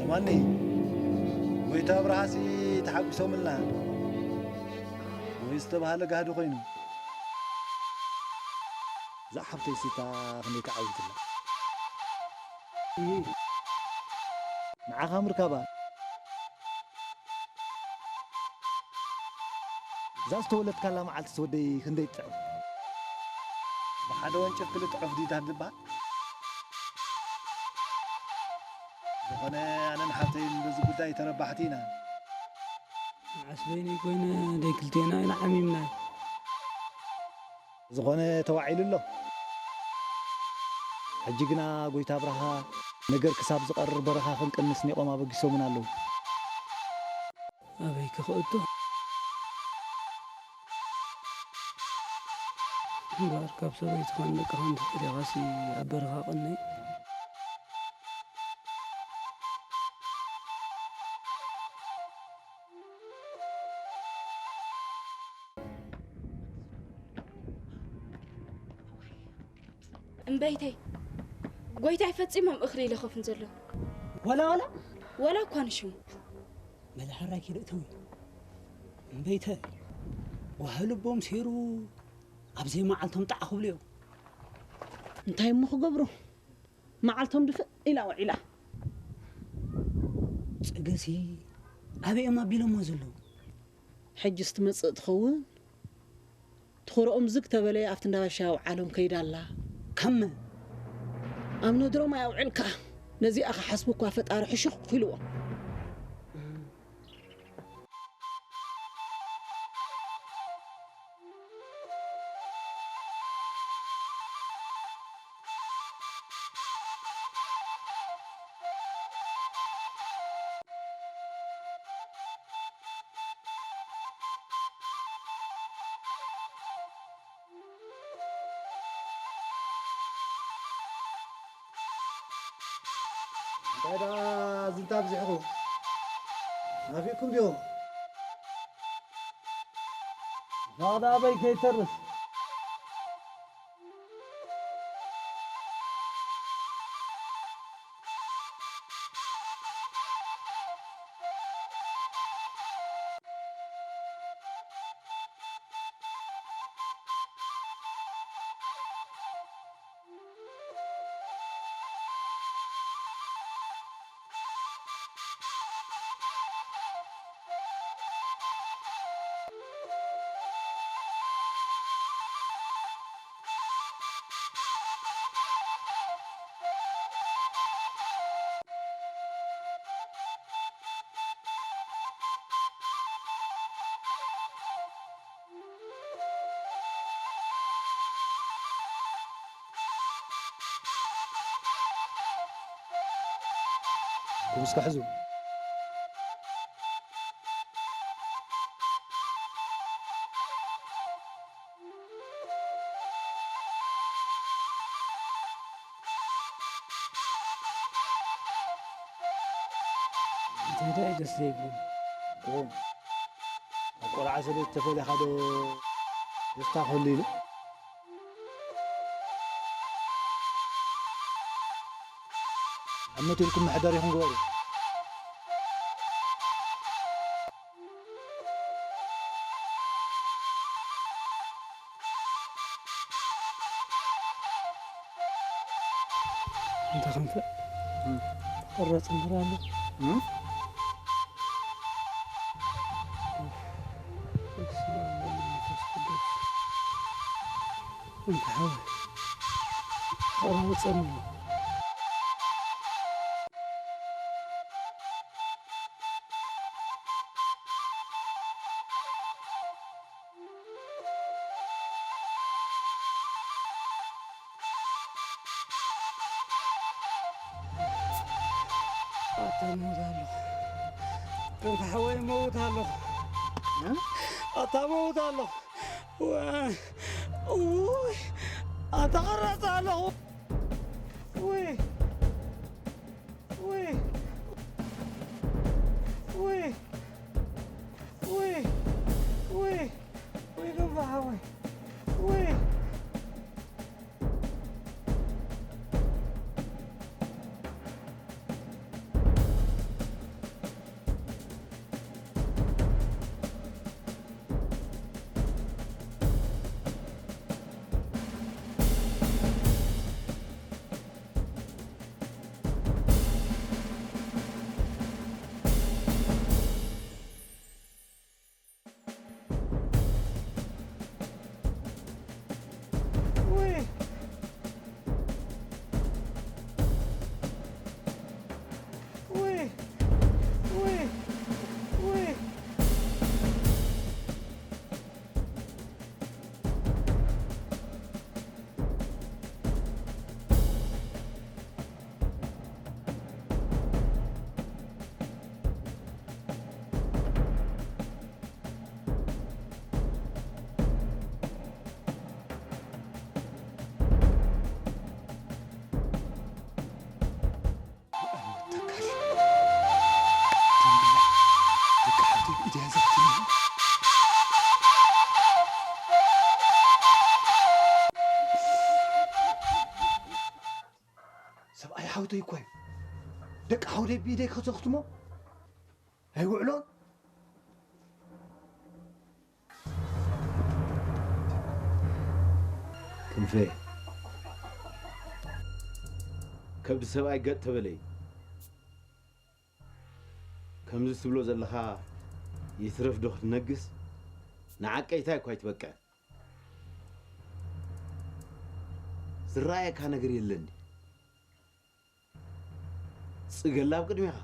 ማኒ፣ ጎይታ ኣብርሃሲ ተሓጒሶምልና ወይ ዝተባህለ ጋህዲ ኮይኑ። እዛ ሓብተይ ሲታ ክንደይ ተዓዊትላ። ንዓኻ ምርካባ። እዛ ዝተወለድካላ መዓልቲ ወደይ ክንደይ ትጥዕም። ብሓደ ወንጭፍ ክልተ ዑፍ ድዩ ትበሃል? ዝኾነ ኣነን ሓብተይን በዚ ጉዳይ ተረባሕቲ ኢና። ንዓስ በይነይ ኮይነ ደይ ክልቴና ኢና ዓሚምና። ዝኾነ ተዋዒሉ ኣሎ። ሕጂ ግና ጎይታ ኣብርሃ ነገር ክሳብ ዝቐርር በረኻ ክንቅንስ ኒቖም ኣበጊሶምን ኣለዉ። ኣበይ ክኽእቶ? እምበኣር ካብ ሰበይትኻን ደቅኻን ተፈሊኻሲ ኣብ በረኻ ቅነይ። እምበይተይ፣ ጎይታይ ፈጺሞም እኽሊ ይለኸፉን ዘለዉ። ወላ ወላ? ወላ እኳ ንሽሙ። መድሓራይ ኪደእተው። እምበይተ፣ ዋህ ልቦም ሴሩ ኣብ ዘይመዓልቶም ጣዕ ክብሉ እዮም። እንታይ እሞ ክገብሩ? መዓልቶም ድፍእ ኢላ ውዒላ። ጽገሲ ኣበይ እዮም ኣቢሎሞ ዘለዉ? ሕጅስ ትመጽእ ትኸውን? ትኹረኦም ዝግ ተበለ ኣብቲ እንዳ ባሻ ኣውዓሎም ከይዳ ኣላ። ካብ መን? ኣብ ነድሮም ኣይ ኣውዕልካ። ነዚኣ ክሓስቡ እኳ ፈጣሪ ሕሹኽ ኢልዎም። እንታይ ደኣ ዝንታ ኣብዚሕኹም? ናፊቕኩም ድዮም? ናቕዳ ኣበይ ከይተርፍ? ኩምስካ ሕዙ። እንታይ ደኣ እዩ ደስ ዘይብሉ? እዎ። ኣብ ቆልዓ ሰበይቲ ተፈሊኻ ዶ ደስታ ክህሉ ኢሉ? ኣብ መትልኩም ምሕዳር ኢኹም ግበሩ። እንተ ክንፈ እም። ተቆረጽ እምበር ኣሎ። እም? በስመ አብ ወወልድ ወመንፈስ ቅዱስ። እንተ ሓወይ፣ ተቆረጽ እምበር። ኣታ መውት ኣለኹ። ከም ሓወይ መውት ኣለኹ። እ? ኣታ መውት ኣለኹ። ወ-፣ ውይ፣ ኣታ ቐረጽ ኣለኹ። ውይ፣ ውይ፣ ውይ፣ ውይ፣ ውይ፣ ውይ፣ ገባሕ ሓወይ። ውይ። ሓውተይ እኮ እዩ። ደቂ ሓውተይ ብኢደይ ከሰኽትሞ ኣይውዕሎን። ክንፈ፣ ከብዲ ሰብኣይ ገጥ ተበለይ። ከምዚ ትብሎ ዘለኻ ይትረፍ ዶ ክትነግስ? ንዓቀይታይ እኳ ኣይትበቅዕን። ዝረኣየካ ነገር የለን ድዩ? ጽገ ኣላ ኣብ ቅድሜኻ።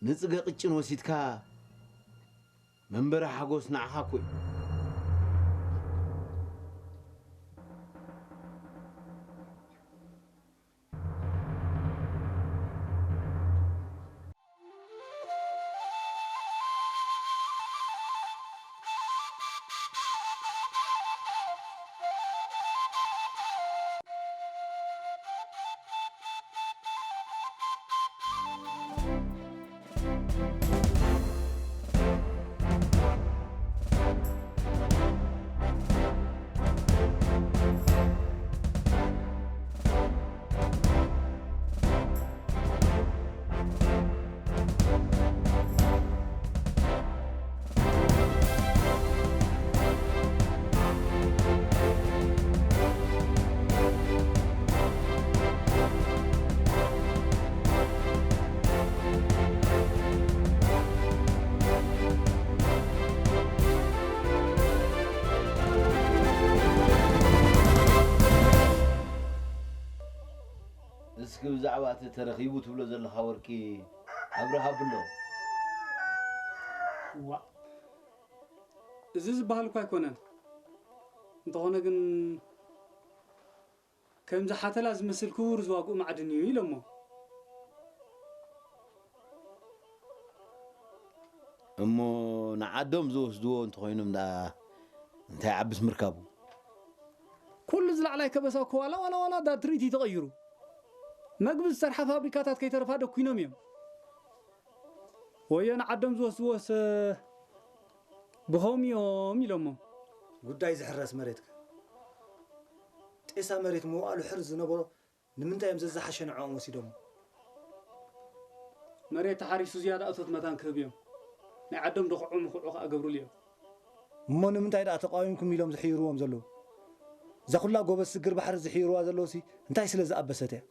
ንጽገ ቅጭን ወሲድካ መንበሪ ሓጎስ ንዓኻ እኮ እዩ። እስኪ ብዛዕባ እቲ ተረኺቡ ትብሎ ዘለኻ ወርቂ ኣብርሃ ብሎ። ዋእ፣ እዚ ዝበሃል እኳ ኣይኮነን። እንተኾነ ግን ከምዚ ሓተላ ዝመስል ክቡር ዝዋግኡ ማዕድን እዩ ኢሎሞ። እሞ ንዓዶም ዝወስድዎ እንተኾይኖም ደኣ እንታይ ዓብስ ምርካቡ? ኩሉ እዚ ላዕላይ ከበሳ እኮ ዋላ ዋላ ዋላ ዳር ትርኢት እዩ ተቐይሩ። መግቢ ዝሰርሓ ፋብሪካታት ከይተረፋ ደኲኖም እዮም። ወዮ ንዓዶም ዝወስድዎስ ብኸም እዮም ኢሎሞ። ጉዳይ ዝሕረስ መሬትከ? ጤሳ መሬት መዋእሉ ሕርስ ዝነበሮ ንምንታይ እዮም ዘዝሓሸ ንዕኦም ወሲዶሞ? መሬት ተሓሪሱ ዝያዳ እቶት መታን ክህቡ እዮም። ናይ ዓዶም ድኹዑ ምኹዑ ከኣ ገብሩሉ እዮም። እሞ ንምንታይ ደኣ ተቃዊምኩም ኢሎም ዝሕይርዎም ዘለዉ? እዛ ኩላ ጎበዝ ስግር ባሕሪ ዝሕይርዋ ዘለዉሲ እንታይ ስለ ዝኣበሰት እያ?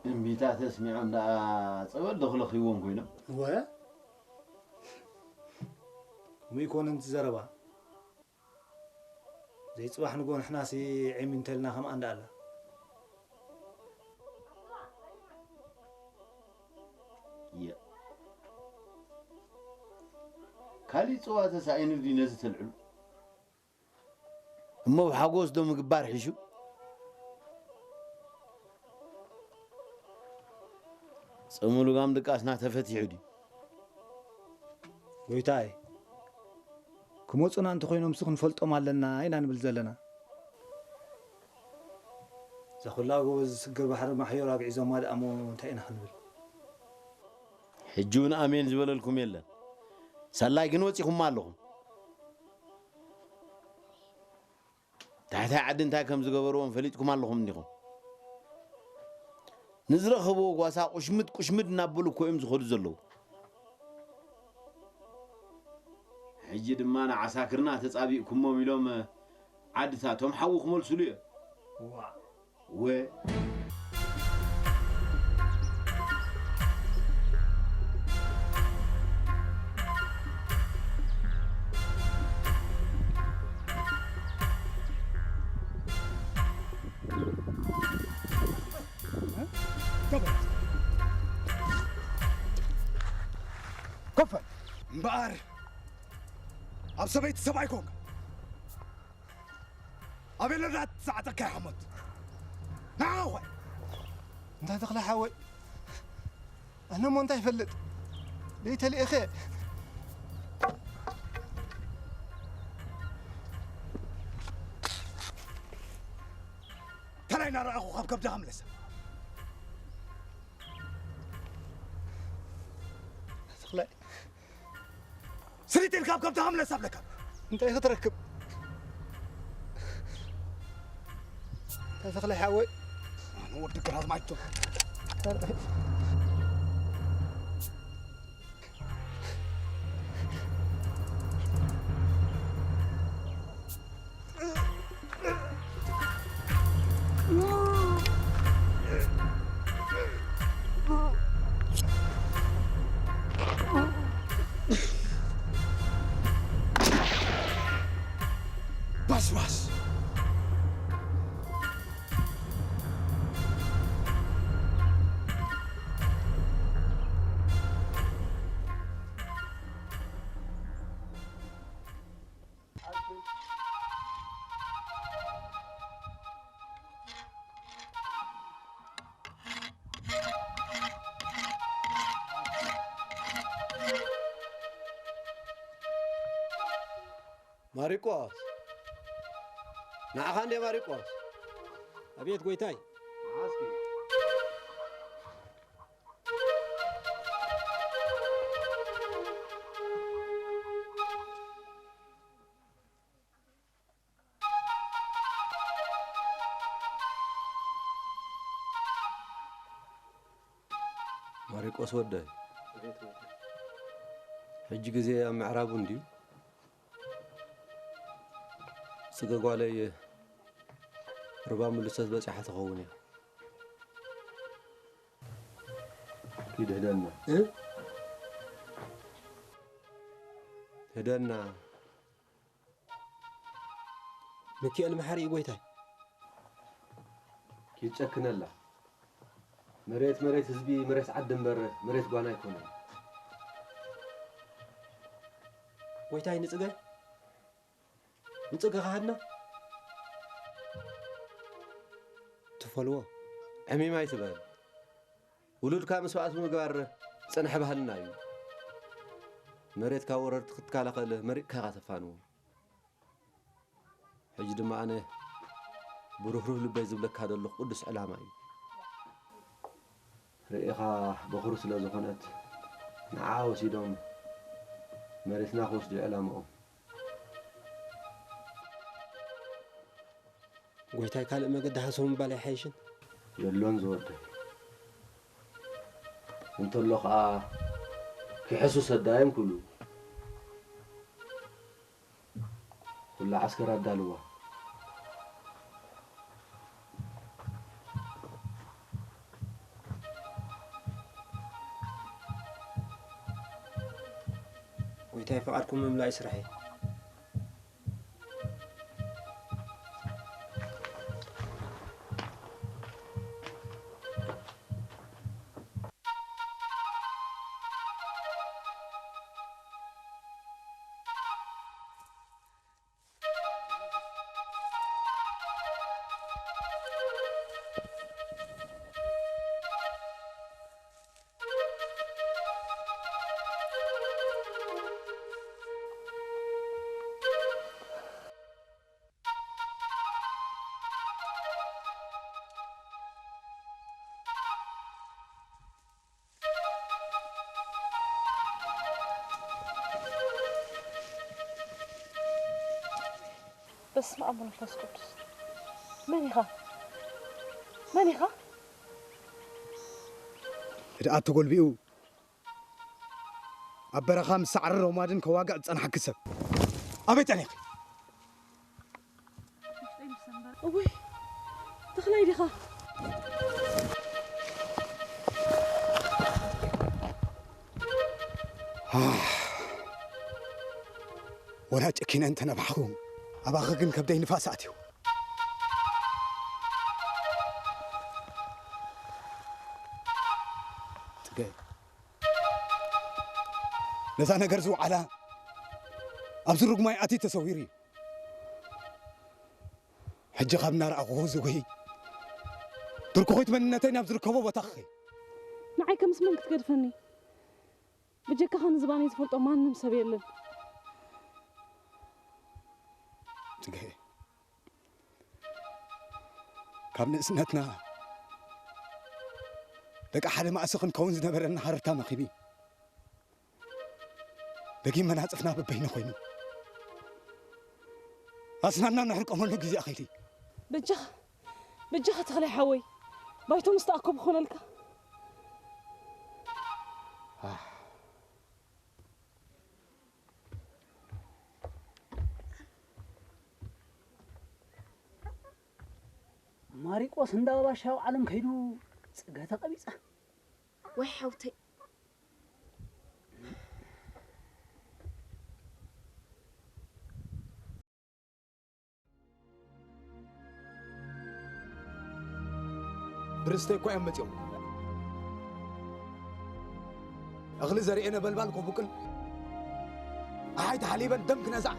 እምቢታ ተስሚዖም ደኣ ጸበል ዶ ክለኽይዎም ኮይኖም? እወ ከምኡ ይኮነ እቲ ዘረባ። ዘይጽባሕ ንጎ ንሕናሲ ዒም እንተልና ከምኣ እንዳ ኣላ። እየ ካሊእ ጽዋ ተሳኢኑ ድዩ ነዚ ተልዕሉ? እሞ ብሓጎስ ዶ ምግባር ሒሹ? ጽሙ ልጋም ድቃስና ተፈቲሑ ድዩ? ጎይታይ ክመጹና እንተኾይኖምሲ ክንፈልጦም ኣለና ኢና ንብል ዘለና። እዛ ኩላ ጎበዝ ዝስግር ባሕሪ ማሕዮር ኣግዒዞማ ደኣ እሞ እንታይ ኢና ክንብል? ሕጂ እውን ኣሜን ዝበለልኩም የለን። ሳላይ ግን ወጺኹማ ኣለኹም። ታሕታይ ዓዲ እንታይ ከም ዝገበርዎም ፈሊጥኩም ኣለኹም እንዲኹም። ንዝረኸብዎ ጓሳ ቁሽምድ ቁሽምድ እናበሉ እኮ እዮም ዝኸዱ ዘለዉ። ሕጂ ድማ ንዓሳክርና ተጻቢእኩሞም ኢሎም ዓድታቶም ሓዊ ክመልስሉ እዮም። እዋ። ወ ኮፈ እምበኣር ኣብ ሰበይቲ ሰብኣይ ኮንካ ኣበይ ለዳት ዝዓጠካ ሓሞት ንዓኻ ኾይ እንታይ ተኽለ ሓወይ ኣነ እሞ እንታይ ይፈልጥ ደይተልእኸ ተላይ እናረኣኹ ካብ ከብድኻ ምለሳ ተኽላይ ስሪት ኢልካ ኣብ ከብድኻ ምለስ ኣብለካ እንታይ ክትረክብ ተኽለ ሓወይ። ኣነ ወዲ ግራዝማይቶ። ባስባስ። ማሪቆስ፣ ንዓኻ እንዴ ማሪቆስ? ኣቤት ጎይታይ። ማሪቆስ ወደይ፣ ሕጂ ግዜ ኣብ ምዕራቡ እንድዩ። ጽገ ጓለይ ርባ ምልሰት በጺሓ ትኸውን እያ። ኪድ ህደና። እ? ህደና። ሚኪኤል መሓሪ እዩ ጎይታይ። ኪድ ጨክነላ። መሬት መሬት ህዝቢ፣ መሬት ዓዲ እምበር መሬት ጓና ኣይኮነን። ጎይታይ ንጽገ፣ ንጽገ ከሃድና። ትፈልዎ። ዕሚም ኣይትበል። ውሉድካ መስዋእቲ ምግባር ዝጸንሐ ባህልና እዩ። መሬት ካብ ወረርቲ ክትከላኸል መሪቕካ ኢኻ ተፋንዎ። ሕጂ ድማ ኣነ ብሩህሩህ ልበይ ዝብለካ ዘለኹ ቅዱስ ዕላማ እዩ። ርኢኻ በኹሪ ስለ ዝኾነት ንዓ ወሲዶም መሬትና ክወስዱ እዩ ዕላምኦም። ጎይታይ ካልእ መገዲ ሃሰው ምባል ኣይሓይሽን? የሎን ዝወደይ። እንተሎ ኸኣ ክሕሱ ሰዳዮም ክብሉ። ኩላ ዓስከር ኣዳልዋ። ጎይታይ ፍቓድኩም ምምላእ እዩ ስራሐይ። በስመ ኣብ ወመንፈስ ቅዱስ። መን ኢኻ? መን ኢኻ? ህድኣት ተጎልቢኡ ኣብ በረኻ ምስ ሳዕርን ረማድን ከዋግእ ዝጸንሓኪ ሰብ፣ ኣበይ ጸኒሕኪ? እውይ፣ ተኽላይ ዲኻ? ኣህ፣ ወላ ጨኪነ እንተነባሕኹ፣ ኣባኺ ግን ከብደይ ንፋስ ኣትዩ። ጽገ፣ ነዛ ነገር ዝወዓላ ኣብዚ ርጉማይ ኣትዩ ተሰዊሩ እዩ። ሕጂ ካብ እናረኣኹ ዝጉሂ፣ ትርኩኺት መንነተይ ናብ ዝርከቦ ቦታ ክኸይ። ንዓይ ከምስ መን ክትገድፈኒ? ብጀካኻ ንዝባነይ ዝፈልጦ ማንም ሰብ የለን። ጽገ፣ ካብ ንእስነትና ደቂ ሓደ ማእሲ ክንከውን ዝነበረና ሃረርታ መኺኒ። ደጊም መናጽፍና በበይኑ ኮይኑ፣ ኣስናንና ንሕርቀመሉ ግዜ ኣኺሉ። በጃኻ፣ በጃኻ ተኽላይ ሓወይ፣ ባይቶ ምስ ተኣከቡ ክኾነልካ። ማሪቆስ እንዳ ባሻው ዓለም ከይዱ ጽገ ተቐቢጻ። ወይ ሓውተይ። ብርስተይ እኮ እዮም መጺኦም። እኽሊ ዘርእየ ነበልባል ኮቡቅን ኣሓይ ተሓሊበን ደም ክነዝዓ።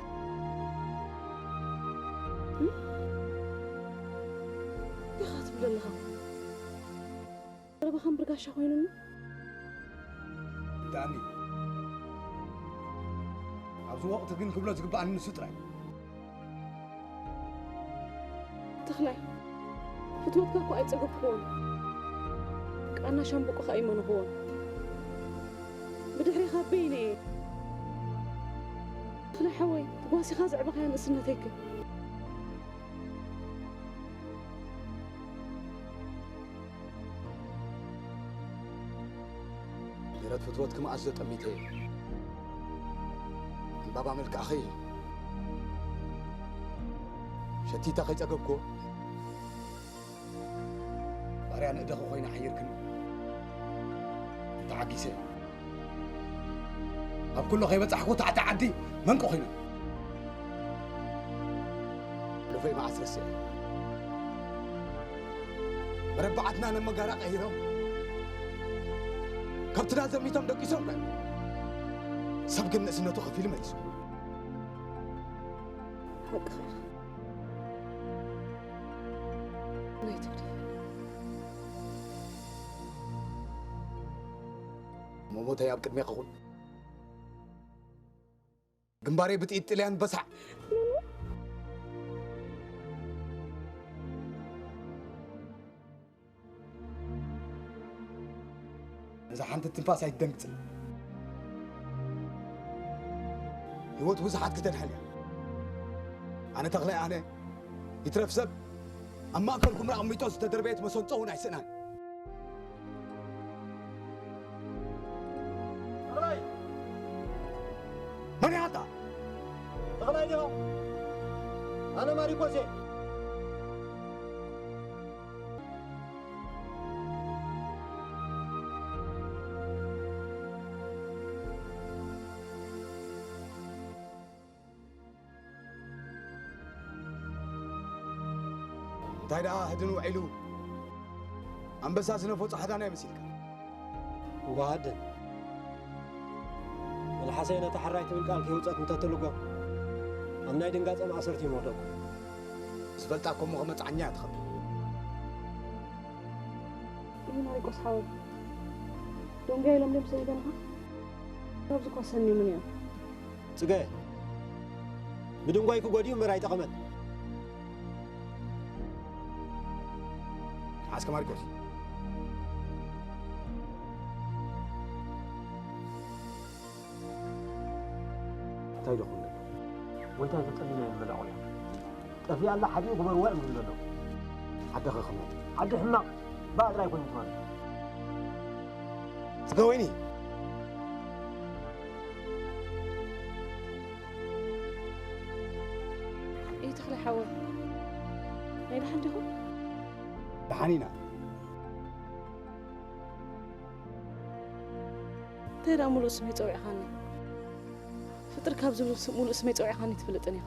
ዲኻ ትብል ዘለኻ? ቀረባኻን ብርጋሻ ኮይኑኒ። እንተኣኒ ኣብዚ ወቕቲ ግን ክብሎ ዝግብኣኒ ንሱ ጥራይ። ተኽላይ፣ ፍትወትካ እኮ ኣይጸገብክዎን። ቃና ሻምብቆ ከኣ ኣይመነኽዎን። ብድሕሪኻ በይነ እየ። ተኽላይ ሓወይ፣ ጓሲኻ ዘዕበኻያ ንእስነተይ ከ? ምህረት ፍትወትኪ መኣስ ዘጠሚተ እየ። ዕምባባ መልክዕኺ ሸቲተ ከይጸገብክዎ፣ ባርያ ንእደኺ ኮይነ ሓይርክኒ። እንተዓጊሰ፣ ኣብ ኩሉ ከይበጻሕኩ ታሕቲ ዓዲ መንቂ ኮይነ። ሕሉፈይ መዓስ ረሲዐ። መረባዓትና ነመጋራ ቀይሮም፣ ከብትና ዘሚቶም ደቂሶም ቀ-፣ ሰብ ግን ንእስነቱ ከፊሉ መሊሱ። ሓቅኻ ኢኻ። ናይ ትግደፍ። መሞተይ ኣብ ቅድሜ ክኹን። ግንባረይ ብጥይት ጥልያን በሳዕ። ነዛ ሓንቲ ትንፋስ ኣይትደንግጽን። ህይወት ብዙሓት ክተድሕን እያ። ኣነ ተኽላይ ኣነ ይትረፍ ሰብ ኣብ ማእከል ኩምራ ኣቕሚጦ ዝተደርበየት መሰንጾ እውን ኣይስእናን። ተኽላይ! መን ኢኻ ኣንታ? ተኽላይ ዲኻ? ኣነ ማሪቆስ እየ። እንታይ ደኣ ህድን ውዒሉ ኣንበሳ ዝነፈጾ ሓዳናይ መሲልካ? እዋ ህድን። መልሓሰይ ነታ ሕራይ ትብል ቃል ከይውጸት እንተትልጎ፣ ኣብ ናይ ድንጋጸ ማእሰርቲ ምወደቕኩ። ዝፈልጣ እኮ እሞ ከመጽዓኛ እያ ትኸብድ። እዩ ማሪቆስ ሓወይ። ዶንጋይ ኢሎም ድዮም ሰዲዶምኻ? ካብዚ እኳ ሰኒሙን እዮም። ጽገ፣ ብድንጓይ ክጎድዩ እምበር ኣይጠቐመን። ዓስከ ማሪቆስ። እንታይ ደኹም? ጎይታይ ተጠሊና እዮም መላቑ እዮም። ጠፊኣ ኣላ ሓዲኡ ግበርዋ እዮም ዝብሉ ዘለዉ። ዓዲ ኸኽሞ። ዓዲ ሕማቕ ባእ ጥራይ ኮይኑ ትኾነ። ስጋ ወይኒ። እዩ ተኽለ ሓወይ። ናይ ደሓን ዲኹም? ደሓን ኢና። እንታይ ደኣ ሙሉእ ስመይ ጸዊዕኻኒ? ፍጥር ካብ ዝብል ስም ሙሉእ ስመይ ጸዊዕኻኒ ትፍልጥን ኢኻ።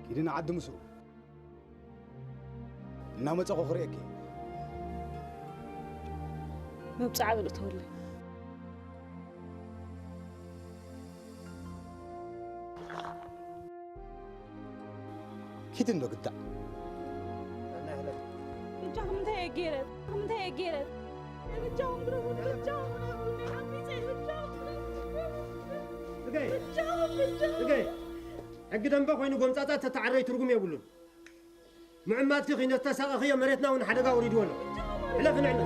ኪዲ ንዓዲ ምስሩ። እናመጸኹ ክርእየኪ። መብጽዓ በል እተወለይ። ኪድ እንዶ ግዳዕ። በጃኹም እንታይ እየ ገይረ? እንታይ እየ ገይረ? በጃኹም ድረፉ፣ በጃኹም ድረፉ፣ ናይ ሓቢፀይ በጃኹም ድረፉ። ትገይ። በጃኹም፣ በጃኹም። ትገይ። ሕጊ ደንበ ኮይኑ ጎምጻጻ ተተዓረይ ትርጉም የብሉን። ምዕማትኪ ኺነተሳቐኽዮ መሬትና እውን ሓደጋ ወሪድዎ ኣሎ። ሕለፊ ንዕና።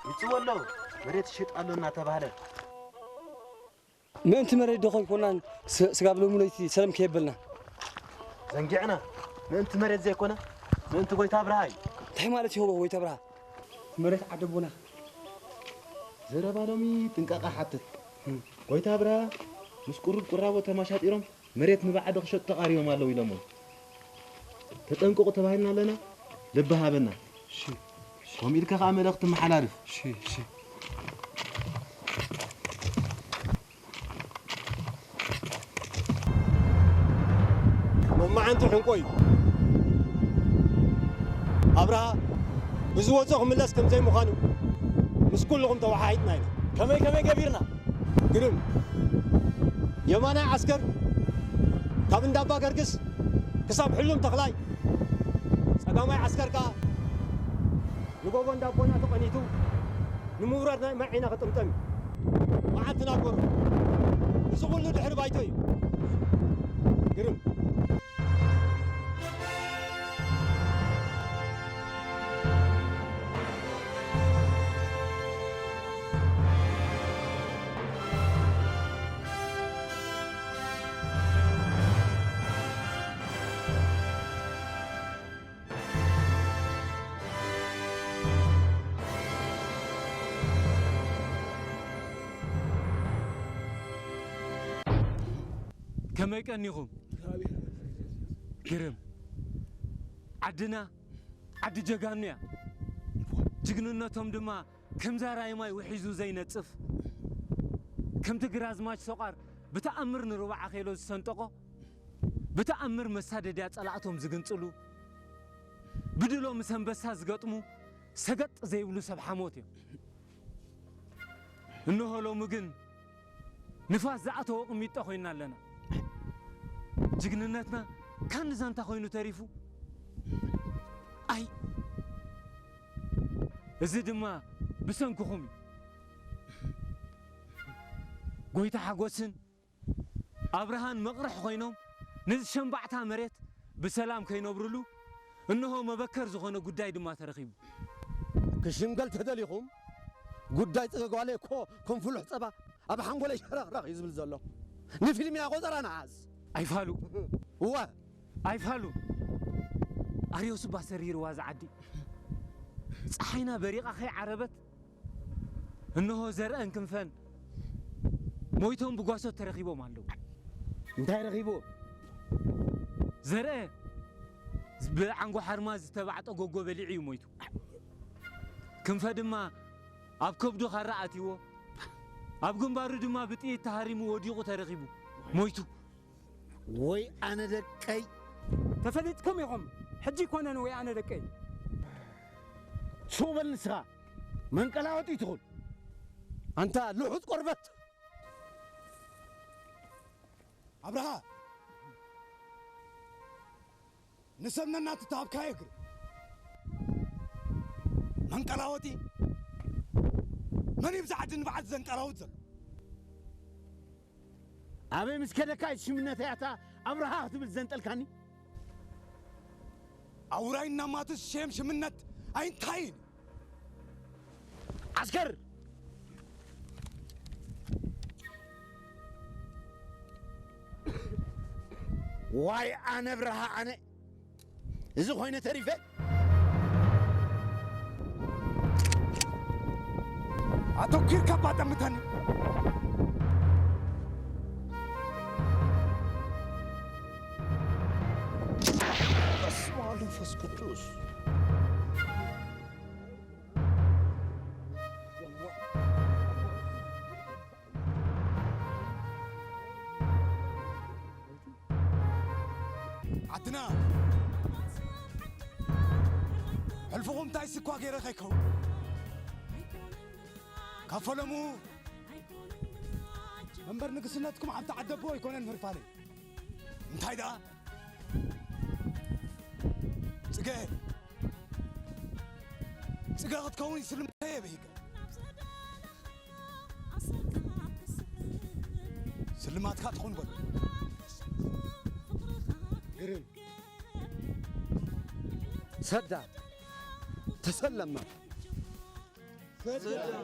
ይጽወ ኣሎ፣ መሬት ይሽጥ ኣሎ እናተባህለ። ምእንቲ መሬት ዶ ኾንኩናን ስ-፣ ስጋብ ሎሚ ለይቲ ሰለም ከየበልና? ዘንጊዕና፣ ምእንቲ መሬት ዘይኮነ፣ ምእንቲ ጎይታ ኣብርሃ እዩ። እንታይ ማለት እዩ ጎይታ ኣብርሃ? መሬት ዓደቦና። ዘረባ ሎሚ ጥንቃቐ ሓትት። እም። ጎይታ ኣብርሃ ምስ ቁሩብ ቁራቦ ተማሻጢሮም መሬት ንባዕዲ ክሸጡ ተቓሪቦም ኣለዉ ኢሎሞ። ተጠንቀቑ ተባሂልና ኣለና፣ ልቢ ሃበና። እሺ፣ እሺ። ከምኡ ኢልካ ከኣ መልእኽቲ መሓላልፍ። እሺ፣ እሺ። መማዓንቲ ሕንቆ እዩ። ኣብርሃ ብዝወጾ ክምለስ ከም ዘይምዃኑ ምስ ኩልኹም ተወሓሒጥና ኢና። ከመይ ከመይ ገቢርና? ግርም። የማናይ ዓስከር ካብ እንዳባ ገርግስ ክሳብ ሕሉም ተኽላይ፣ ጸጋማይ ዓስከር ከኣ ንጎቦ እንዳቦና ተቐኒቱ ንምውራድ ናይ መዒና ክጥምጠም እዩ። መዓልትና ግበሮ። እዚ ኩሉ ድሕሪ ባይቶ እዩ። ግርም። ከመይ ቀኒኹም? ግርም። ዓድና ዓዲ ጀጋኑ እያ። ጅግንነቶም ድማ ከም ዛራይ ማይ ውሒዙ ዘይነጽፍ፣ ከምቲ ግራዝማች ሰቋር ብተኣምር ንርባዕ ኣኼሎ ዝሰንጠቖ፣ ብተኣምር መሳደድያ ጸላእቶም ዝግንጽሉ፣ ብድሎ ምስ ኣንበሳ ዝገጥሙ ሰገጥ ዘይብሉ ሰብ ሓሞት እዮም። እንሆ ሎሚ ግን ንፋስ ዝኣተዎ ቅሚጦ ኮይና ኣለና። ጅግንነትና ካን ዛንታ ኮይኑ ተሪፉ። ኣይ፣ እዚ ድማ ብሰንክኹም እዩ። ጎይታ ሓጎስን ኣብርሃን መቕርሕ ኮይኖም ነዚ ሸምባዕታ መሬት ብሰላም ከይነብርሉ እንሆ መበከር ዝኾነ ጉዳይ ድማ ተረኺቡ። ክሽምገል ተደሊኹም፣ ጉዳይ ጽገ ጓለይ እኮ ከም ፍሉሕ ጸባ ኣብ ሓንጎለይ ሸረኽረኽ እዩ ዝብል ዘሎ። ንፊልም እያ ቆጸራ ንሓዝ። ኣይፋሉ። እወ። ኣይፋሉ። ኣርዮስ እባ ሰሪርዋ ዝዓዲ። ጸሓይና በሪቓ ከይዓረበት፣ እንሆ ዘርእን ክንፈን ሞይቶም ብጓሶት ተረኺቦም ኣለዉ። እንታይ ረኺቡ? ዘርአ ብዓንጎ ሓርማዝ ዝተባዕጠ ጎጎ በሊዑ እዩ ሞይቱ። ክንፈ ድማ ኣብ ከብዱ ካራ ኣትይዎ፣ ኣብ ግንባሩ ድማ ብጥይት ተሃሪሙ ወዲቑ ተረኺቡ ሞይቱ። ወይ ኣነ ደቀይ! ተፈሊጥኩም ኢኹም። ሕጂ ኣይኮነን ወይ ኣነ ደቀይ። ሱቕ በል ንስኻ። መንቀላወጢ ትኹን። ኣንታ ልሑጽ ቆርበት። ኣብርሃ፣ ንሰብ ነናትተሃብካዮ እግሪ መንቀላወጢ። መን እዩ ብዛ ዓዲ ንባዕሉ ዘንቀላውጥ ዘሎ? ኣበይ ምስ ከደካ እዩ ሽምነተይ ኣታ ኣብርሃ ክትብል ዘንጠልካኒ? ኣውራይ እናማቱ ዝሸየም ሽምነት ኣይንታይን። ዓስከር! ዋይ ኣነ ብርሃ ኣነ! እዚ ኮይነ ተሪፈ። ኣተኲርካ ባጠምተኒ። በስመ አብ መንፈስ ቅዱስ። ዓድና፣ ሕልፍኹም እንታይ ስኳ ገይረ ከይከውን፣ ካብ ፈለሙ መንበር ንግስነትኩም ዓዲ ዓደቦ ኣይኮነን ምህርፋለይ። እንታይ ደኣ፣ ጽገ፣ ጽገ ክትከውን ይስልምተየ ብሂገ። ስልማትካ ትኹን በሉ። ግርም። ሰዳ። ተሰለማ። ከዳ።